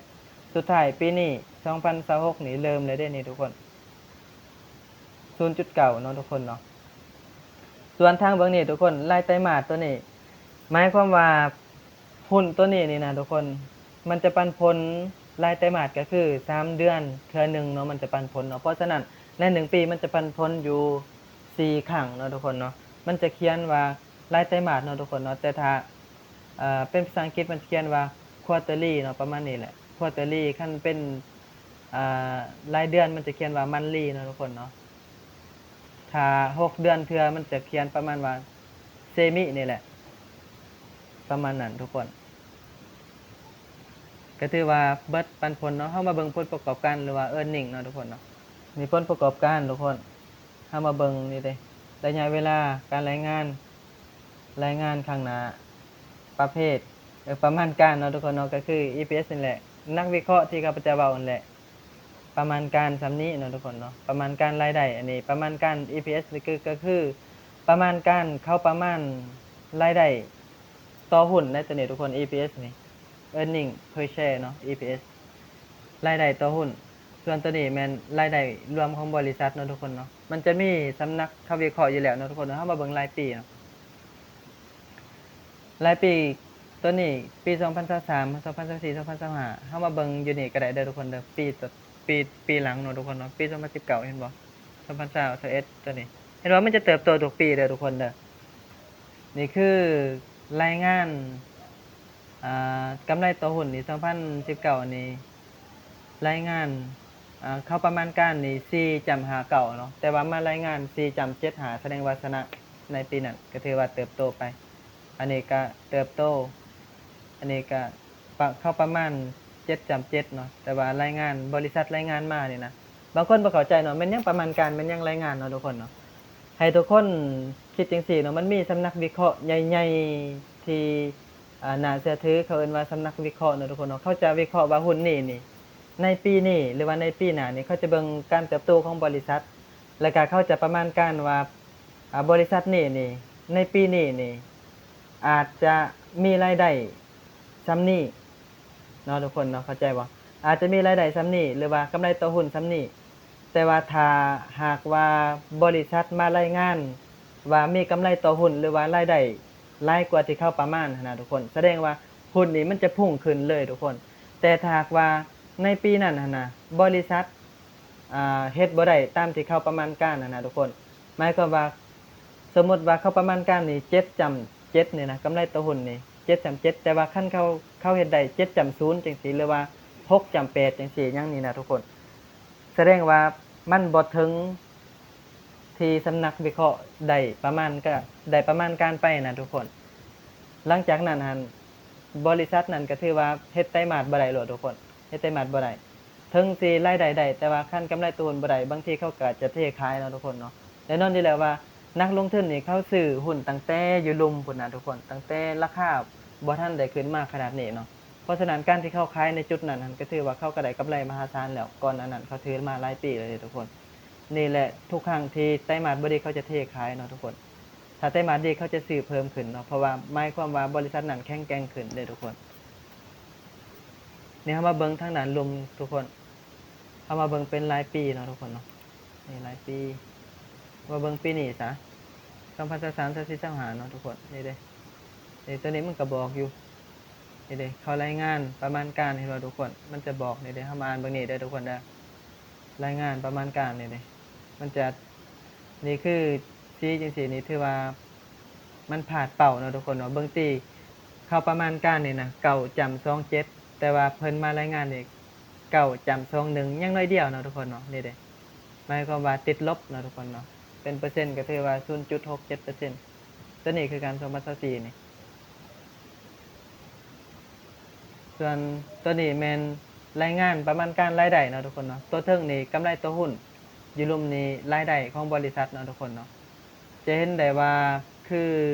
ສຸດທ້າຍປີນີ້ ສອງພັນຊາວຫົກນີ້ເລີ່ມແລ້ວເດ້ນີ້ທຸກຄົນ ສູນຈຸດເກົ້າເນາະທຸກຄົນເນາະ. ສ່ວນທາງເບື້ອງນີ້ທຸກຄົນ ລາຍໄຕມາດໂຕນີ້ ໝາຍຄວາມວ່າ ຮຸ້ນໂຕນີ້ນີ້ນະທຸກຄົນ ມັນຈະປັນຜົນລາຍໄຕມາດ ກໍຄືສາມເດືອນເທື່ອໜຶ່ງເນາະ ມັນຈະປັນຜົນເນາະ. ເພາະສະນັ້ນໃນໜຶ່ງປີມັນຈະປັນຜົນຢູ່ສີ່ຄັ້ງເນາະທຸກຄົນເນາະ. ມັນຈະຂຽນວ່າລາຍໄຕມາດເນາະທຸກຄົນເນາະ ແຕ່ຖ້າ ເປັນພາສາອັງກິດມັນຈະຂຽນວ່າ quarterly ເນາະ ປະມານນີ້ແຫຼະ quarterly. ຄັນເປັນ ອາ ລາຍເດືອນມັນຈະຂຽນວ່າ monthly ເນາະທຸກຄົນເນາະ. ຖ້າຫົກເດືອນເທື່ອມັນຈະຂຽນປະມານວ່າ semi ນີ້ແຫຼະ ປະມານນັ້ນທຸກຄົນ. ກໍຖືວ່າເບິດປັນຜົນເນາະ. ເຮົາມາເບິ່ງຜົນປະກອບການ ຫຼືວ່າ earning ເນາະທຸກຄົນເນາະ. ມີຜົນປະກອບການທຸກຄົນ ເຮົາມາເບິ່ງນີ້ເດ້ ໄລຍະເວລາການລາຍງານ ລາຍງານຂ້າງໜ້າ ປະເພດ ເອີ ປະມານການເນາະທຸກຄົນເນາະ ກໍຄື EPS ນີ້ແຫຼະ. ນັກວິເຄາະທີ່ຂ້າພະເຈົ້າເວົ້ານັ້ນແຫຼະ ປະມານການສ່ຳນີ້ເນາະທຸກຄົນເນາະ ປະມານການລາຍໄດ້. ອັນນີ້ປະມານການ EPS ນີ້ຄື ກໍຄືປະມານການ ເຂົາປະມານລາຍໄດ້ຕໍ່ຮຸ້ນໃນໂຕນີ້ທຸກຄົນ EPS ນີ້ earning per share ເນາະ EPS ລາຍໄດ້ຕໍ່ຮຸ້ນ. ສ່ວນໂຕນີ້ແມ່ນລາຍໄດ້ລວມຂອງບໍລິສັດເນາະທຸກຄົນເນາະ. ມັນຈະມີສຳນັກເຂົາວິເຄາະຢູ່ແລ້ວເນາະທຸກຄົນເນາະ. ເຮົາມາເບິ່ງລາຍປີເນາະ. ລາຍປີໂຕນີ້ ປີສອງພັນຊາວສາມ ສອງພັນຊາວສີ່ ສອງພັນຊາວຫ້າ ເຮົາມາເບິ່ງຢູ່ນີ້ກໍໄດ້ເດີທຸກຄົນເດີ ປີ ປີ ປີຫຼັງເນາະທຸກຄົນເນາະ. ປີສອງພັນສິບເກົ້າ ເຫັນບໍ່? ສອງພັນຊາວ ຊາວເອັດ ໂຕນີ້ ເຫັນບໍ່? ມັນຈະເຕີບໂຕທຸກປີເດີທຸກຄົນເດີ. ນີ້ຄືລາຍງານ ອາ ກຳໄລຕໍ່ຮຸ້ນນີ້ ສອງພັນສິບເກົ້ານີ້ ລາຍງານ ອາ ເຂົາປະມານການນີ້ ສີ່ຈຸດຫ້າເກົ້າເນາະ ແຕ່ວ່າມາລາຍງານ ສີ່ຈຸດເຈັດຫ້າ ສະແດງວ່າຊະນະໃນປີນັ້ນ ກໍຖືວ່າເຕີບໂຕໄປ. ອັນນີ້ກະເຕີບໂຕ ອັນນີ້ກະປະ ເຂົາປະມານ ເຈັດຈຸດເຈັດເນາະ ແຕ່ວ່າລາຍງານ ບໍລິສັດລາຍງານມານີ້ນະ ບາງຄົນບໍ່ເຂົ້າໃຈເນາະ ແມ່ນຫຍັງປະມານການ ແມ່ນຫຍັງລາຍງານເນາະທຸກຄົນເນາະ. ໃຫ້ທຸກຄົນຄິດຈັ່ງຊີ້ເນາະ ມັນມີສຳນັກວິເຄາະໃຫຍ່ໆທີ່ ອາ ໜ້າເຊື່ອຖື ເຂົາເອີ້ນວ່າສຳນັກວິເຄາະເນາະທຸກຄົນເນາະ. ເຂົາຈະວິເຄາະວ່າຮຸ້ນນີ້ນີ້ ໃນປີນີ້ ຫຼືວ່າໃນປີໜ້ານີ້ ເຂົາຈະເບິ່ງການເຕີບໂຕຂອງບໍລິສັດ ແລ້ວກະເຂົາຈະປະມານການວ່າ ອາ ບໍລິສັດນີ້ນີ້ ໃນປີນີ້ນີ້ ອາດຈະມີລາຍໄດ້ສ່ຳນີ້ເນາະທຸກຄົນເນາະ ເຂົ້າໃຈບໍ່? ອາດຈະມີລາຍໄດ້ສ່ຳນີ້ ຫຼືວ່າກຳໄລຕໍ່ຮຸ້ນສ່ຳນີ້ ແຕ່ວ່າຖ້າຫາກວ່າບໍລິສັດມາລາຍງານວ່າມີກຳໄລຕໍ່ຮຸ້ນ ຫຼືວ່າລາຍໄດ້ຫຼາຍກວ່າທີ່ເຂົາປະມານຫັ້ນນະທຸກຄົນ ສະແດງວ່າຮຸ້ນນີ້ມັນຈະພຸ່ງຂຶ້ນເລີຍທຸກຄົນ. ແຕ່ຖ້າຫາກວ່າໃນປີນັ້ນຫັ້ນນະ ບໍລິສັດ ອາ ເຮັດບໍ່ໄດ້ຕາມທີ່ເຂົາປະມານການຫັ້ນນະທຸກຄົນ ໝາຍຄວາມວ່າ ສົມມຸດວ່າເຂົາປະມານການນີ້ ເຈັດຈຸດເຈັດນີ້ນະ ກຳໄລຕໍ່ຮຸ້ນນີ້ ເຈັດຈຸດເຈັດ ແຕ່ວ່າຄັນເຂົາ ເຂົາເຮັດໄດ້ ເຈັດຈຸດສູນ ຈັ່ງຊີ້ ຫຼືວ່າ ຫົກຈຸດແປດ ຈັ່ງຊີ້ ຫຍັງນີ້ນະທຸກຄົນ ສະແດງວ່າມັນບໍ່ເຖິງທີ່ສຳນັກວິເຄາະໄດ້ປະມານ ກະໄດ້ປະມານການໄປນະທຸກຄົນ. ຫຼັງຈາກນັ້ນຫັ້ນ ບໍລິສັດນັ້ນກະຖືວ່າເຮັດໄຕມາດບໍ່ໄດ້ໂລດທຸກຄົນ ເຮັດໄຕມາດບໍ່ໄດ້. ເຖິງຊິລາຍໄດ້ໄດ້ ແຕ່ວ່າຄັນກຳໄລຕໍ່ຮຸ້ນບໍ່ໄດ້ ບາງທີເຂົາກໍອາດຈະເທຂາຍເນາະທຸກຄົນເນາະ. ແນ່ນອນຢູ່ແລ້ວວ່ານັກລົງທຶນນີ້ເຂົາຊື້ຮຸ້ນຕັ້ງແຕ່ຢູ່ລຸ່ມພຸ້ນນະທຸກຄົນ ຕັ້ງແຕ່ລາຄາບໍ່ທັນໄດ້ຂຶ້ນມາຂະໜາດນີ້ເນາະ. ເພາະສະນັ້ນການທີ່ເຂົາຂາຍໃນຈຸດນັ້ນຫັ້ນ ກໍຖືວ່າເຂົາກໍໄດ້ກຳໄລມະຫາສານແລ້ວ. ກ່ອນໜ້ານັ້ນເຂົາຖືມາຫຼາຍປີແລ້ວເດ້ທຸກຄົນ. ນີ້ແຫຼະ ທຸກຄັ້ງທີ່ໄຕມາດບໍ່ດີເຂົາຈະເທຂາຍເນາະທຸກຄົນ. ຖ້າໄຕມາດດີເຂົາຈະຊື້ເພີ່ມຂຶ້ນເນາະ ເພາະວ່າໝາຍຄວາມວ່າບໍລິສັດນັ້ນແຂງແກ່ງຂຶ້ນເດ້ທຸກຄົນ. ນີ້ເຮົາມາເບິ່ງທາງດ້ານລຸ່ມທຸກຄົນ ເຮົາມາເບິ່ງເປັນລາຍປີເນາະທຸກຄົນເນາະ. ນີ້ລາຍປີ ມາເບິ່ງປີນີ້ຊະ ສອງພັນຊາວສາມ ຊາວສີ່ ຊາວຫ້າເນາະທຸກຄົນ. ນີ້ເດ້ ນີ້ ໂຕນີ້ມັນກໍບອກຢູ່ ນີ້ເດ້ ເຂົາລາຍງານປະມານການ ເຫັນບໍ່ທຸກຄົນ? ມັນຈະບອກ ນີ້ເດ້ ເຮົາມາອ່ານເບິ່ງນີ້ເດີທຸກຄົນເດີ ລາຍງານປະມານການນີ້ເດ້ ມັນຈະ ນີ້ຄືຊີ້ຈັ່ງຊີ້ນີ້ ຖືວ່າມັນພາດເປົ້າເນາະທຸກຄົນເນາະ. ເບິ່ງຕິ ເຂົາປະມານການນີ້ນະ ເກົ້າຈຸດສອງເຈັດ ແຕ່ວ່າເພິ່ນມາລາຍງານນີ້ ເກົ້າຈຸດສອງໜຶ່ງ ຍັງໜ້ອຍດຽວເນາະທຸກຄົນເນາະ. ນີ້ເດ້ ໝາຍຄວາມວ່າຕິດລົບເນາະທຸກຄົນເນາະ ເປັນເປີເຊັນກໍຖືວ່າ ສູນຈຸດຫົກເຈັດເປີເຊັນ. ຕົວນີ້ຄືກັນ ສອງພັນຊາວສີ່ນີ້. ສ່ວນຕົວນີ້ແມ່ນລາຍງານປະມານການລາຍໄດ້ເນາະທຸກຄົນເນາະ. ຕົວເທິງນີ້ກຳໄລຕໍ່ຮຸ້ນ ຢູ່ລຸ່ມນີ້ລາຍໄດ້ຂອງບໍລິສັດເນາະທຸກຄົນເນາະ. ຈະເຫັນໄດ້ວ່າຄື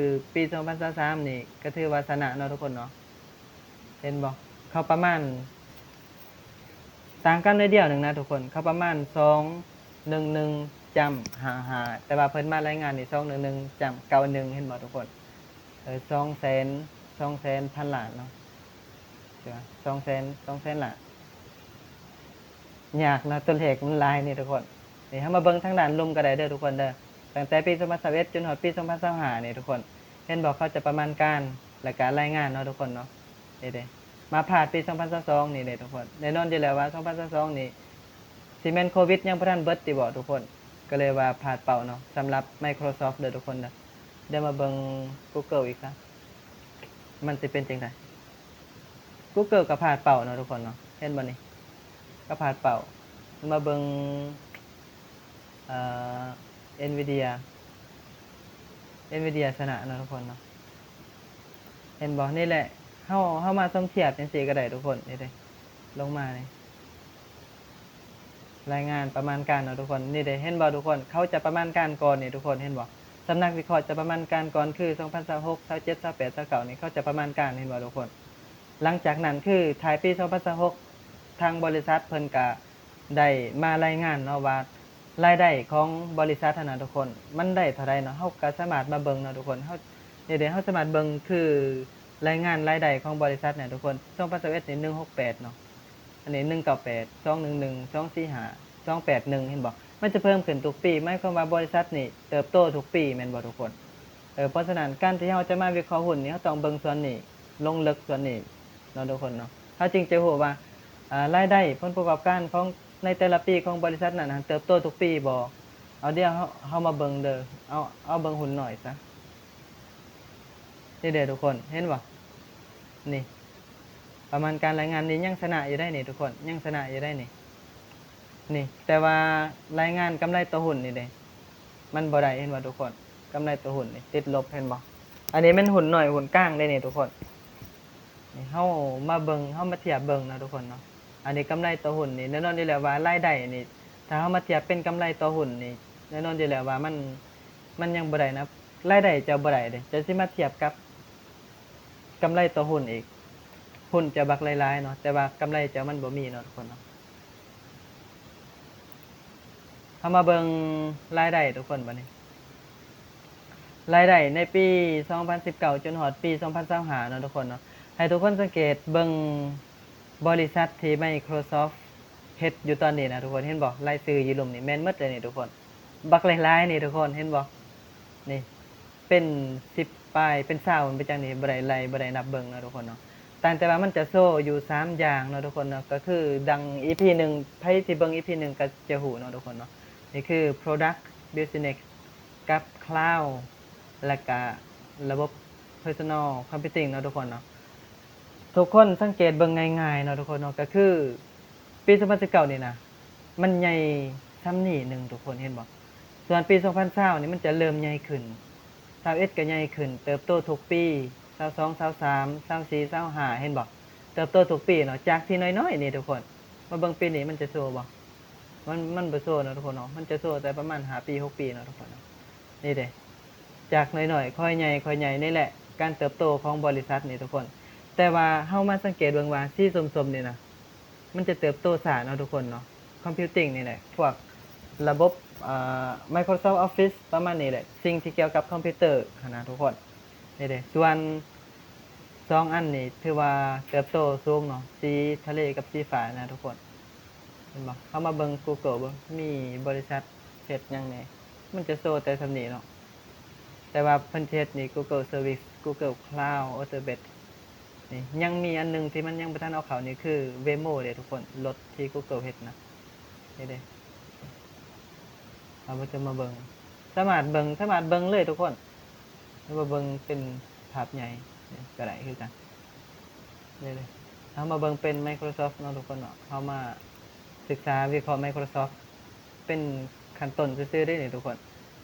ປີສອງພັນຊາວສາມນີ້ກໍຖືວ່າຊະນະເນາະທຸກຄົນເນາະ. ເຫັນບໍ່? ເຂົາປະມານ ຕ່າງກັນໜ້ອຍດຽວໜຶ່ງນະທຸກຄົນ ເຂົາປະມານສອງໜຶ່ງໜຶ່ງຈ້ຳຫ້າຫ້າ ແຕ່ວ່າເພິ່ນມາລາຍງານນີ້ສອງໜຶ່ງໜຶ່ງຈ້ຳເກົ້າໜຶ່ງ ເຫັນບໍ່ທຸກຄົນ? ເອີ ສອງແສນ ສອງແສນພັນລ້ານເນາະ ສອງແສນ ສອງແສນລ້ານ ຍາກເນາະ ຕົວເລກມັນຫຼາຍນີ້ທຸກຄົນ. ນີ້ເຮົາມາເບິ່ງທາງດ້ານລຸ່ມກໍໄດ້ເດີທຸກຄົນເດີ ຕັ້ງແຕ່ປີສອງພັນຊາວເອັດ ຈົນຮອດປີສອງພັນຊາວຫ້ານີ້ທຸກຄົນ ເຫັນບໍ່ ເຂົາຈະປະມານການ ແລ້ວກະລາຍງານເນາະທຸກຄົນເນາະ. ນີ້ເດ້ ມາພາດປີສອງພັນຊາວສອງນີ້ເດ້ທຸກຄົນ ແນ່ນອນຢູ່ແລ້ວວ່າສອງພັນຊາວສອງນີ້ ຊິແມ່ນໂຄວິດຍັງບໍ່ທັນເບິດຕິບໍທຸກຄົນ? ກໍເລີຍວ່າພາດເປົ້າເນາະ ສຳລັບ Microsoft ເດີທຸກຄົນເດີ. ດຽວມາເບິ່ງ Google ອີກຊະ ມັນຊິເປັນຈັ່ງໃດ? Google ກໍພາດເປົ້າເນາະທຸກຄົນເນາະ ເຫັນບໍ່ນີ້ ກໍພາດເປົ້າ. ມາເບິ່ງ ເອີ Nvidia Nvidia ຊະນະເນາະທຸກຄົນເນາະ ເຫັນບໍ່? ນີ້ແຫຼະ ເຮົາ ເຮົາມາສົມທຽບຈັ່ງຊີ້ກໍໄດ້ທຸກຄົນ. ນີ້ເດ້ ລົງມານີ້ ລາຍງານປະມານການເນາະທຸກຄົນ. ນີ້ເດ້ ເຫັນບໍ່ທຸກຄົນ? ເຂົາຈະປະມານການກ່ອນນີ້ທຸກຄົນ ເຫັນບໍ່? ສຳນັກວິເຄາະຈະປະມານການກ່ອນ ຄື ສອງພັນຊາວຫົກ ຊາວເຈັດ ຊາວແປດ ຊາວເກົ້າ ນີ້ ເຂົາຈະປະມານການ ເຫັນບໍ່ທຸກຄົນ? ຫຼັງຈາກນັ້ນ ຄືທ້າຍປີສອງພັນຊາວຫົກ ທາງບໍລິສັດເພິ່ນກະໄດ້ມາລາຍງານເນາະວ່າ ລາຍໄດ້ຂອງບໍລິສັດຫັ້ນນະທຸກຄົນ ມັນໄດ້ເທົ່າໃດເນາະ. ເຮົາກະສາມາດມາເບິ່ງເນາະທຸກຄົນ ເຮົາ ນີ້ເດ້ ເຮົາສາມາດເບິ່ງ ຄືລາຍງານລາຍໄດ້ຂອງບໍລິສັດນະທຸກຄົນ ສອງພັນຊາວເອັດນີ້ ໜຶ່ງຫົກແປດເນາະ ອັນນີ້ ໜຶ່ງເກົ້າແປດ ສອງໜຶ່ງໜຶ່ງ ສອງສີ່ຫ້າ ສອງແປດໜຶ່ງ ເຫັນບໍ່? ມັນຈະເພີ່ມຂຶ້ນທຸກປີ ໝາຍຄວາມວ່າບໍລິສັດນີ້ເຕີບໂຕທຸກປີແມ່ນບໍ່ທຸກຄົນ? ເອີ ເພາະສະນັ້ນ ການທີ່ເຮົາຈະມາວິເຄາະຫຸ້ນນີ້ ເຮົາຕ້ອງເບິ່ງສ່ວນນີ້ ລົງເລິກສ່ວນນີ້ເນາະທຸກຄົນເນາະ ເຮົາຈຶ່ງຈະຮູ້ວ່າ ອາ ລາຍໄດ້ ຜົນປະກອບການຂອງໃນແຕ່ລະປີຂອງບໍລິສັດນັ້ນ ເຕີບໂຕທຸກປີບໍ່? ເອົາ ດຽວເຮົາ ເຮົາມາເບິ່ງເດີ ເອົາ ເອົາເບິ່ງຫຸ້ນໜ້ອຍຊະ. ນີ້ເດ້ທຸກຄົນ ເຫັນບໍ່? ນີ້ ປະມານການລາຍງານນີ້ຍັງຊະນະຢູ່ໄດ໋ນີ້ທຸກຄົນ ຍັງຊະນະຢູ່ໄດ໋ນີ້ ນີ້ ແຕ່ວ່າລາຍງານກຳໄລຕໍ່ຫຸ້ນນີ້ເດ້ ມັນບໍ່ໄດ້ ເຫັນບໍ່ທຸກຄົນ? ກຳໄລຕໍ່ຫຸ້ນນີ້ຕິດລົບ ເຫັນບໍ່? ອັນນີ້ແມ່ນຫຸ້ນໜ້ອຍຫຸ້ນກາງເດ້ນີ້ທຸກຄົນ. ນີ້ເຮົາມາເບິ່ງ ເຮົາມາທຽບເບິ່ງເນາະທຸກຄົນເນາະ ອັນນີ້ກຳໄລຕໍ່ຫຸ້ນນີ້ ແນ່ນອນຢູ່ແລ້ວວ່າລາຍໄດ້ນີ້ ຖ້າເຮົາມາທຽບເປັນກຳໄລຕໍ່ຫຸ້ນນີ້ ແນ່ນອນຢູ່ແລ້ວວ່າມັນ ມັນຍັງບໍ່ໄດ້ນະ ລາຍໄດ້ເຈົ້າບໍ່ໄດ້ເດ້ ເຈົ້າຊິມາທຽບກັບກຳໄລຕໍ່ຫຸ້ນອີກ ຫຸ້ນເຈົ້າບັກຫຼາຍໆເນາະ ແຕ່ວ່າກຳໄລເຈົ້າມັນບໍ່ມີເນາະທຸກຄົນເນາະ. ເຮົາມາເບິ່ງລາຍໄດ້ທຸກຄົນ ບາດນີ້ ລາຍໄດ້ໃນປີສອງພັນສິບເກົ້າ ຈົນຮອດປີສອງພັນຊາວຫ້າເນາະທຸກຄົນເນາະ ໃຫ້ທຸກຄົນສັງເກດເບິ່ງບໍລິສັດທີ່ Microsoft ເຮັດຢູ່ຕອນນີ້ນະທຸກຄົນ ເຫັນບໍ່? ລາຍຊື່ຢູ່ລຸ່ມນີ້ແມ່ນໝົດເລີຍນີ້ທຸກຄົນ ບັກຫຼາຍໆນີ້ທຸກຄົນ ເຫັນບໍ່? ນີ້ ເປັນສິບປາຍ ເປັນຊາວ ເປັນຈັ່ງນີ້ ບໍ່ໄດ້ໄລ່ ບໍ່ໄດ້ນັບເບິ່ງເນາະທຸກຄົນເນາະ. ຕ່າງແຕ່ວ່າມັນຈະໂຊຢູ່ສາມຢ່າງເນາະທຸກຄົນເນາະ ກໍຄືດັ່ງ ອີ ພີ ໜຶ່ງ ໃຜທີ່ເບິ່ງ ອີ ພີ ໜຶ່ງ ກໍຈະຮູ້ເນາະທຸກຄົນເນາະ. ນີ້ຄື Product Business ກັບ Cloud ແລ້ວກະລະບົບ Personal Computing ເນາະທຸກຄົນເນາະ. ທຸກຄົນສັງເກດເບິ່ງງ່າຍໆເນາະທຸກຄົນເນາະ ກໍຄືປີສອງພັນສິບເກົ້ານີ້ນະ ມັນໃຫຍ່ສ່ຳນີ້ໜຶ່ງ ທຸກຄົນເຫັນບໍ່? ສ່ວນປີສອງພັນຊາວນີ້ມັນຈະເລີ່ມໃຫຍ່ຂຶ້ນ ຊາວເອັດກໍໃຫຍ່ຂຶ້ນ ເຕີບໂຕທຸກປີ ຊາວສອງ ຊາວສາມ ຊາວສີ່ ຊາວຫ້າ ເຫັນບໍ່? ເຕີບໂຕທຸກປີເນາະ ຈາກທີ່ນ້ອຍໆນີ້ທຸກຄົນ ມາເບິ່ງປີນີ້ມັນຈະໂຊບໍ່? ມັນ ມັນບໍ່ໂຊເນາະທຸກຄົນເນາະ ມັນຈະໂຊແຕ່ປະມານຫ້າປີ ຫົກປີເນາະທຸກຄົນເນາະ. ນີ້ເດ້ ຈາກນ້ອຍໆຄ່ອຍໃຫຍ່ ຄ່ອຍໃຫຍ່ ນີ້ແຫຼະການເຕີບໂຕຂອງບໍລິສັດນີ້ທຸກຄົນ. ແຕ່ວ່າເຮົາມາສັງເກດເບິ່ງວ່າສີສົ້ມໆນີ້ນະ ມັນຈະເຕີບໂຕຊ້າເນາະທຸກຄົນເນາະ. Computing ນີ້ແຫຼະ ພວກລະບົບ ເອີ Microsoft Office ປະມານນີ້ແຫຼະ ສິ່ງທີ່ກ່ຽວກັບຄອມພິວເຕີຫັ້ນນະທຸກຄົນ. ນີ້ເດ້ ສ່ວນສອງອັນນີ້ຖືວ່າເຕີບໂຕສູງເນາະ ສີທະເລກັບສີຟ້ານະທຸກຄົນ ເຫັນບໍ່? ເຮົາມາເບິ່ງ Google ເບິ່ງ ມີບໍລິສັດເຮັດຫຍັງແດ່ ມັນຈະໂຊແຕ່ສ່ຳນີ້ເນາະ. ແຕ່ວ່າເພິ່ນເຮັດນີ້ Google Service Google Cloud Autobase ນີ້ ຍັງມີອັນໜຶ່ງທີ່ມັນຍັງບໍ່ທັນເອົາເຂົ້ານີ້ຄື Waymo ເດ້ທຸກຄົນ ລົດທີ່ Google ເຮັດນະ. ນີ້ເດ້ ເຮົາກໍຈະມາເບິ່ງ ສາມາດເບິ່ງ ສາມາດເບິ່ງເລີຍທຸກຄົນ ຫຼືວ່າເບິ່ງເປັນພາບໃຫຍ່ນີ້ກໍໄດ້ຄືກັນ. ນີ້ເດ້ ເຮົາມາເບິ່ງເປັນ Microsoft ເນາະທຸກຄົນເນາະ ເຮົາມາສຶກສາວິເຄາະ Microsoft ເປັນຂັ້ນຕົ້ນຊື່ໆເດ້ນີ້ທຸກຄົນ.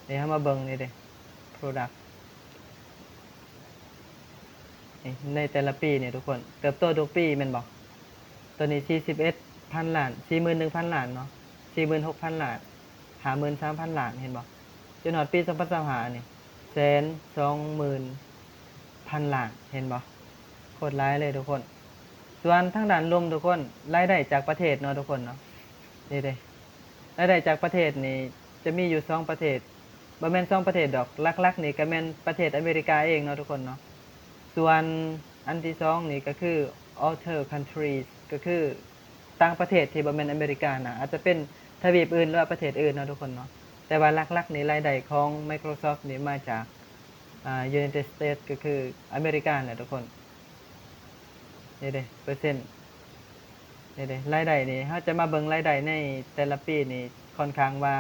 ນີ້ເຮົາມາເບິ່ງນີ້ເດ້ Product ນີ້ ໃນແຕ່ລະປີນີ້ທຸກຄົນ ເຕີບໂຕທຸກປີແມ່ນບໍ່? ໂຕນີ້ສີ່ສິບເອັດພັນລ້ານ ສີ່ໝື່ນໜຶ່ງພັນລ້ານເນາະ ສີ່ໝື່ນຫົກພັນລ້ານ ຫ້າໝື່ນສາມພັນລ້ານ ເຫັນບໍ່? ຈົນຮອດປີສອງພັນຊາວຫ້ານີ້ ແສນສອງໝື່ນພັນລ້ານ ເຫັນບໍ່? ໂຄດຫຼາຍເລີຍທຸກຄົນ. ສ່ວນທາງດ້ານລຸ່ມທຸກຄົນ ລາຍໄດ້ຈາກປະເທດເນາະທຸກຄົນເນາະ ນີ້ເດ້ ລາຍໄດ້ຈາກປະເທດນີ້ຈະມີຢູ່ສອງປະເທດ ບໍ່ແມ່ນສອງປະເທດດອກ ຫຼັກໆນີ້ກໍແມ່ນປະເທດອາເມລິກາເອງເນາະທຸກຄົນເນາະ. ສ່ວນອັນທີສອງນີ້ກໍຄື other countries ກໍຄືຕ່າງປະເທດທີ່ບໍ່ແມ່ນອາເມລິການະ ອາດຈະເປັນທະວີບອື່ນ ຫຼືວ່າປະເທດອື່ນເນາະທຸກຄົນເນາະ. ແຕ່ວ່າຫຼັກໆນີ້ລາຍໄດ້ຂອງ Microsoft ນີ້ມາຈາກ ອ່າ United States ກໍຄືອາເມລິກາແຫຼະທຸກຄົນ. ນີ້ເດ້ ເປີເຊັນ ນີ້ເດ້ ລາຍໄດ້ນີ້ ເຮົາຈະມາເບິ່ງລາຍໄດ້ໃນແຕ່ລະປີນີ້ ຂ້ອນຂ້າງວ່າ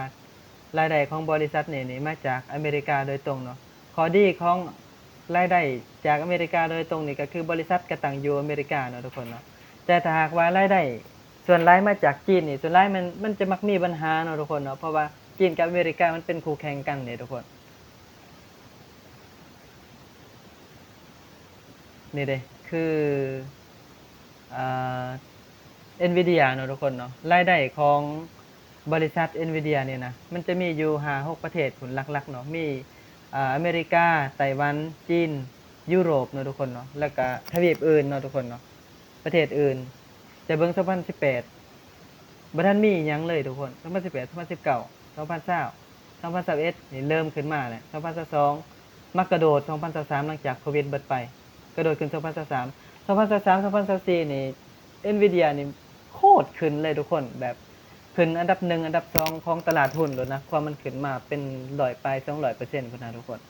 ລາຍໄດ້ຂອງບໍລິສັດນີ້ນີ້ມາຈາກອາເມລິກາໂດຍຕົງເນາະ. ຂໍ້ດີຂອງລາຍໄດ້ຈາກອາເມລິກາໂດຍຕົງນີ້ ກໍຄືບໍລິສັດກໍຕັ້ງຢູ່ອາເມລິກາເນາະທຸກຄົນເນາະ. ແຕ່ຖ້າຫາກວ່າລາຍໄດ້ສ່ວນຫຼາຍມາຈາກຈີນນີ້ ສ່ວນຫຼາຍມັນ ມັນຈະມັກມີບັນຫາເນາະທຸກຄົນເນາະ ເພາະວ່າຈີນກັບອາເມລິກາມັນເປັນຄູ່ແຂ່ງກັນເດ້ທຸກຄົນ. ນີ້ເດ້ ຄື ເອີ Nvidia ເນາະທຸກຄົນເນາະ. ລາຍໄດ້ຂອງບໍລິສັດ Nvidia ນີ້ນະ ມັນຈະມີຢູ່ຫ້າຫົກປະເທດພຸ້ນຫຼັກໆເນາະ ມີ ເອີ ອາເມລິກາ, ໄຕ້ຫວັນ, ຈີນ, ຢູໂຣບເນາະທຸກຄົນເນາະ ແລ້ວກະທະວີບອື່ນເນາະທຸກຄົນເນາະ. ປະເທດອື່ນ ຈະເບິ່ງ ສອງພັນສິບແປດ ບໍ່ທັນມີອີ່ຫຍັງເລີຍທຸກຄົນ. ສອງພັນສິບແປດ ສອງພັນສິບເກົ້າ ສອງພັນຊາວ ສອງພັນຊາວເອັດນີ້ເລີ່ມຂຶ້ນມາແຫຼະ ສອງພັນຊາວສອງ ມາກະໂດດ ສອງພັນຊາວສາມ ຫຼັງຈາກໂຄວິດເບິດໄປ ກະໂດດຂຶ້ນ ສອງພັນຊາວສາມ ສອງພັນຊາວສາມ ສອງພັນຊາວສີ່ນີ້ Nvidia ນີ້ໂຄດຂຶ້ນເລີຍທຸກຄົນ ແບບຂຶ້ນອັນດັບໜຶ່ງ ອັນດັບສອງຂອງຕະຫຼາດຮຸ້ນໂລດນະ ຄວາມມັນຂຶ້ນມາເປັນຮ້ອຍປາຍ ສອງຮ້ອຍເປີເຊັນພຸ້ນນະທຸກຄົນ.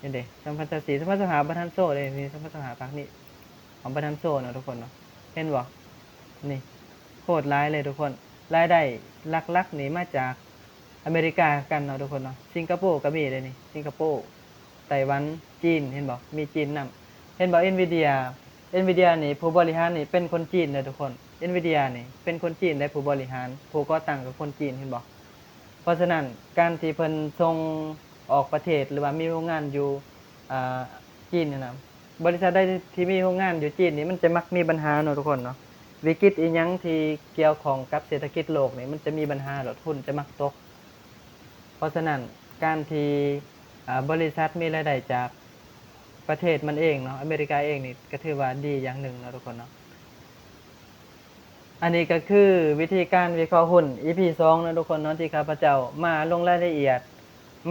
ນີ້ເດ້ ສອງພັນຊາວສີ່ ສອງພັນຊາວຫ້າ ບໍ່ທັນໂຊເດ້ ມີ ສອງພັນຊາວຫ້າ ພາກນີ້ ຂອງປະທານໂຊເນາະທຸກຄົນເນາະ ເຫັນບໍ່? ນີ້ໂຄດຫຼາຍເລີຍທຸກຄົນ. ລາຍໄດ້ຫຼັກໆນີ້ມາຈາກອາເມລິກາຄືກັນເນາະທຸກຄົນເນາະ. ສິງກະໂປກໍມີເດ້ນີ້ ສິງກະໂປ, ໄຕ້ຫວັນ, ຈີນ ເຫັນບໍ່? ມີຈີນນຳ. ເຫັນບໍ່? Nvidia Nvidia ນີ້ ຜູ້ບໍລິຫານນີ້ເປັນຄົນຈີນເດີທຸກຄົນ. Nvidia ນີ້ເປັນຄົນຈີນເດ້ ຜູ້ບໍລິຫານ ຜູ້ກໍ່ຕັ້ງກໍຄົນຈີນ ເຫັນບໍ່? ເພາະສະນັ້ນ ການທີ່ເພິ່ນສົ່ງອອກປະເທດ ຫຼືວ່າມີໂຮງງານຢູ່ ອ່າ ຈີນຫັ້ນນະ ບໍລິສັດໃດທີ່ມີໂຮງງານຢູ່ຈີນນີ້ ມັນຈະມັກມີບັນຫາເນາະທຸກຄົນເນາະ. ວິກິດອີ່ຫຍັງທີ່ກ່ຽວຂ້ອງກັບເສດຖະກິດໂລກນີ້ ມັນຈະມີບັນຫາໂລດ ຮຸ້ນຈະມັກຕົກ. ເພາະສະນັ້ນ ການທີ່ ອ່າ ບໍລິສັດມີລາຍໄດ້ຈາກປະເທດມັນເອງເນາະ ອາເມລິກາເອງນີ້ ກໍຖືວ່າດີຢ່າງໜຶ່ງເນາະທຸກຄົນເນາະ. ອັນນີ້ກໍຄືວິທີການວິເຄາະຫຸ້ນ ອີພີສອງເນາະທຸກຄົນເນາະ ທີ່ຂ້າພະເຈົ້າມາລົງລາຍລະອຽດ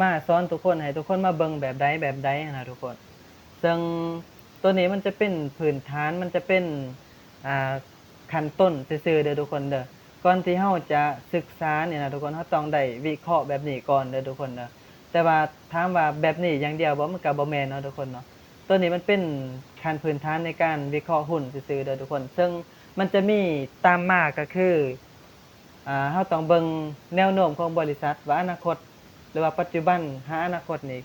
ມາສອນທຸກຄົນ ໃຫ້ທຸກຄົນມາເບິ່ງແບບໃດແບບໃດຫັ້ນນະທຸກຄົນ. ເຊິ່ງໂຕນີ້ມັນຈະເປັນພື້ນຖານ ມັນຈະເປັນ ອ່າ ຂັ້ນຕົ້ນຊື່ໆເດີທຸກຄົນເດີ. ກ່ອນທີ່ເຮົາຈະສຶກສານີ້ນະທຸກຄົນ ເຮົາຕ້ອງໄດ້ວິເຄາະແບບນີ້ກ່ອນເດີທຸກຄົນເດີ. ແຕ່ວ່າຖາມວ່າແບບນີ້ຢ່າງດຽວບໍ່? ມັນກໍບໍ່ແມ່ນເນາະທຸກຄົນເນາະ. ໂຕນີ້ມັນເປັນຂັ້ນພື້ນຖານໃນການວິເຄາະຫຸ້ນຊື່ໆເດີທຸກຄົນ ເຊິ່ງມັນຈະມີຕາມມາກໍຄື ອ່າ ເຮົາຕ້ອງເບິ່ງແນວໂນ້ມຂອງບໍລິສັດວ່າອະນາຄົດ ຫຼືວ່າປັດຈຸບັນຫາອະນາຄົດນີ້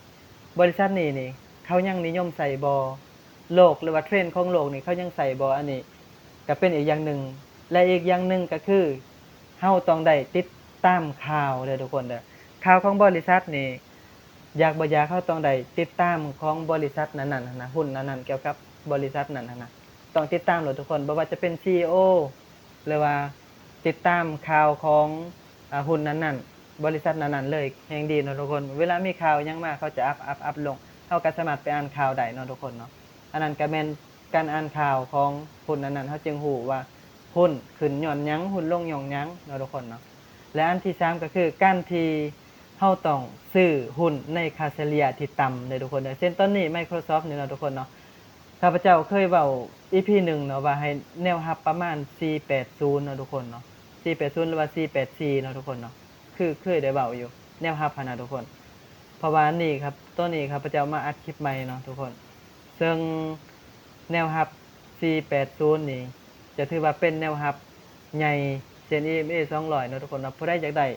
ບໍລິສັດນີ້ນີ້ ເຂົາຍັງນິຍົມໃຊ້ບໍ່? ໂລກ ຫຼືວ່າເທຣນຂອງໂລກນີ້ ເຂົາຍັງໃຊ້ບໍ່? ອັນນີ້ກໍເປັນອີກຢ່າງໜຶ່ງ ແລະ ອີກຢ່າງໜຶ່ງກໍຄື ເຮົາຕ້ອງໄດ້ຕິດຕາມຂ່າວເດີທຸກຄົນເດີ. ຂ່າວຂອງບໍລິສັດນີ້ ຢາກບໍ່ຢາກ ເຮົາຕ້ອງໄດ້ຕິດຕາມຂອງບໍລິສັດນັ້ນໆຫັ້ນນະ ຫຸ້ນນັ້ນໆ ກ່ຽວກັບບໍລິສັດນັ້ນຫັ້ນນະ ຕ້ອງຕິດຕາມໂລດທຸກຄົນ ບໍ່ວ່າຈະເປັນ ຊີອີໂອ ຫຼືວ່າຕິດຕາມຂ່າວຂອງ ອາ ຫຸ້ນນັ້ນໆ ບໍລິສັດນັ້ນໆເລີຍ ແຮ່ງດີເນາະທຸກຄົນ. ເວລາມີຂ່າວຫຍັງມາ ເຂົາຈະອັບ ອັບ ອັບລົງ ເຮົາກໍສາມາດໄປອ່ານຂ່າວໄດ້ເນາະທຸກຄົນເນາະ. ອັນນັ້ນກໍແມ່ນການອ່ານຂ່າວຂອງຫຸ້ນນັ້ນໆ ເຮົາຈຶ່ງຮູ້ວ່າຫຸ້ນຂຶ້ນຍ້ອນຫຍັງ ຫຸ້ນລົງຍ້ອນຫຍັງເນາະທຸກຄົນເນາະ. ແລະ ອັນທີສາມກໍຄືການທີ່ເຮົາຕ້ອງຊື້ຫຸ້ນໃນຄ່າສະເລ່ຍທີ່ຕ່ຳເດີທຸກຄົນເດີ. ເຊັ່ນຕອນນີ້ Microsoft ນີ້ເນາະທຸກຄົນເນາະ ຂ້າພະເຈົ້າເຄີຍເວົ້າ ອີພີໜຶ່ງເນາະ ວ່າໃຫ້ແນວຮັບປະມານສີ່ແປດສູນເນາະທຸກຄົນເນາະ ສີ່ແປດສູນ ຫຼືວ່າສີ່ແປດສີ່ເນາະທຸກຄົນເນາະ. ຄືເຄີຍໄດ້ເວົ້າຢູ່ ແນວຮັບຫັ້ນນະທຸກຄົນ. ເພາະວ່ານີ້ຄັບ ຕອນນີ້ຂ້າພະເຈົ້າມາອັດຄລິບໃໝ່ເນາະທຸກຄົນ ເຊິ່ງແນວຮັບສີ່ແປດສູນນີ້ ຈະຖືວ່າເປັນແນວຮັບໃຫຍ່ ເຊັ່ນ ອີເອັມເອ ສອງຮ້ອຍເນາະທຸກຄົນເນາະ. ຜູ້ໃດຢາກໄດ້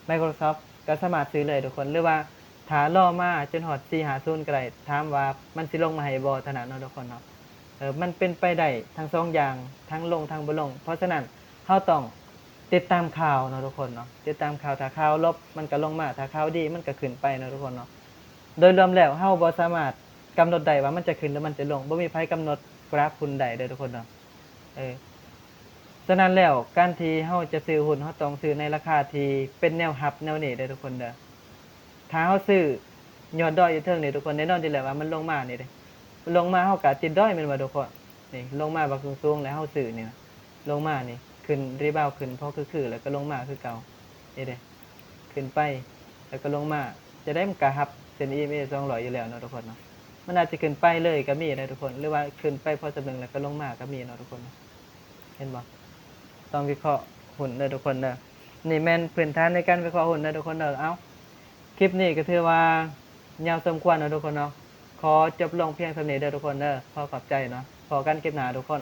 Microsoft ກໍສາມາດຊື້ເລີຍທຸກຄົນ ຫຼືວ່າຖ້າລໍມາຈົນຮອດສີ່ຫ້າສູນກໍໄດ້. ຖາມວ່າມັນຊິລົງມາໃຫ້ບໍ່ ເທົ່ານັ້ນເນາະທຸກຄົນເນາະ. ເອີ ມັນເປັນໄປໄດ້ທັງສອງຢ່າງ ທັງລົງທັງບໍ່ລົງ. ເພາະສະນັ້ນ ເຮົາຕ້ອງຕິດຕາມຂ່າວເນາະທຸກຄົນເນາະ ຕິດຕາມຂ່າວ. ຖ້າຂ່າວລົບມັນກໍລົງມາ ຖ້າຂ່າວດີມັນກໍຂຶ້ນໄປເນາະທຸກຄົນເນາະ. ໂດຍລວມແລ້ວ ເຮົາບໍ່ສາມາດກຳນົດໄດ້ວ່າມັນຈະຂຶ້ນ ຫຼື ມັນຈະລົງ ບໍ່ມີໃຜກຳນົດກຣາຟຫຸ້ນໄດ້ເດີທຸກຄົນເນາະ. ເອີ ສະນັ້ນແລ້ວ ການທີ່ເຮົາຈະຊື້ຫຸ້ນ ເຮົາຕ້ອງຊື້ໃນລາຄາທີ່ເປັນແນວຮັບແນວນີ້ເດີທຸກຄົນເດີ. ຖ້າເຮົາຊື້ຍອດດອຍຢູ່ເທິງນີ້ທຸກຄົນ ແນ່ນອນຢູ່ແລ້ວວ່າມັນລົງມານີ້ເດ້ ມັນລົງມາ ເຮົາກໍຕິດດອຍແມ່ນບໍ່ທຸກຄົນ? ນີ້ ລົງມາບັກສູງໆ ແລ້ວເຮົາຊື້ນີ້ນະ ລົງມານີ້ ຂຶ້ນ rebound ຂຶ້ນພໍຄືໆ ແລ້ວກໍລົງມາຄືເກົ່າ ເຫັນເດ້ ຂຶ້ນໄປ ແລ້ວກໍລົງມາ ຈະໄດ້ມັນກໍຮັບເສັ້ນ ອີເອັມເອ ສອງຮ້ອຍຢູ່ແລ້ວເນາະທຸກຄົນເນາະ. ມັນອາດຈະຂຶ້ນໄປເລີຍກໍມີໄດ໋ທຸກຄົນ ຫຼືວ່າຂຶ້ນໄປພໍສ່ຳໜຶ່ງແລ້ວກໍລົງມາກໍມີເນາະທຸກຄົນເນາະ. ເຫັນບໍ່? ຕ້ອງວິເຄາະຫຸ້ນເດີທຸກຄົນເດີ. ນີ້ແມ່ນພື້ນຖານໃນການວິເຄາະຫຸ້ນເດີທຸກຄົນເດີ. ເອົ້າ ຄລິບນີ້ກໍຖືວ່າຍາວສົມຄວນເນາະທຸກຄົນເນາະ. ຂໍຈົບລົງພຽງສ່ຳນີ້ເດີທຸກຄົນເດີ. ຂໍຂອບໃຈເນາະ. ພໍ້ກັນຄລິບໜ້າທຸກຄົນ.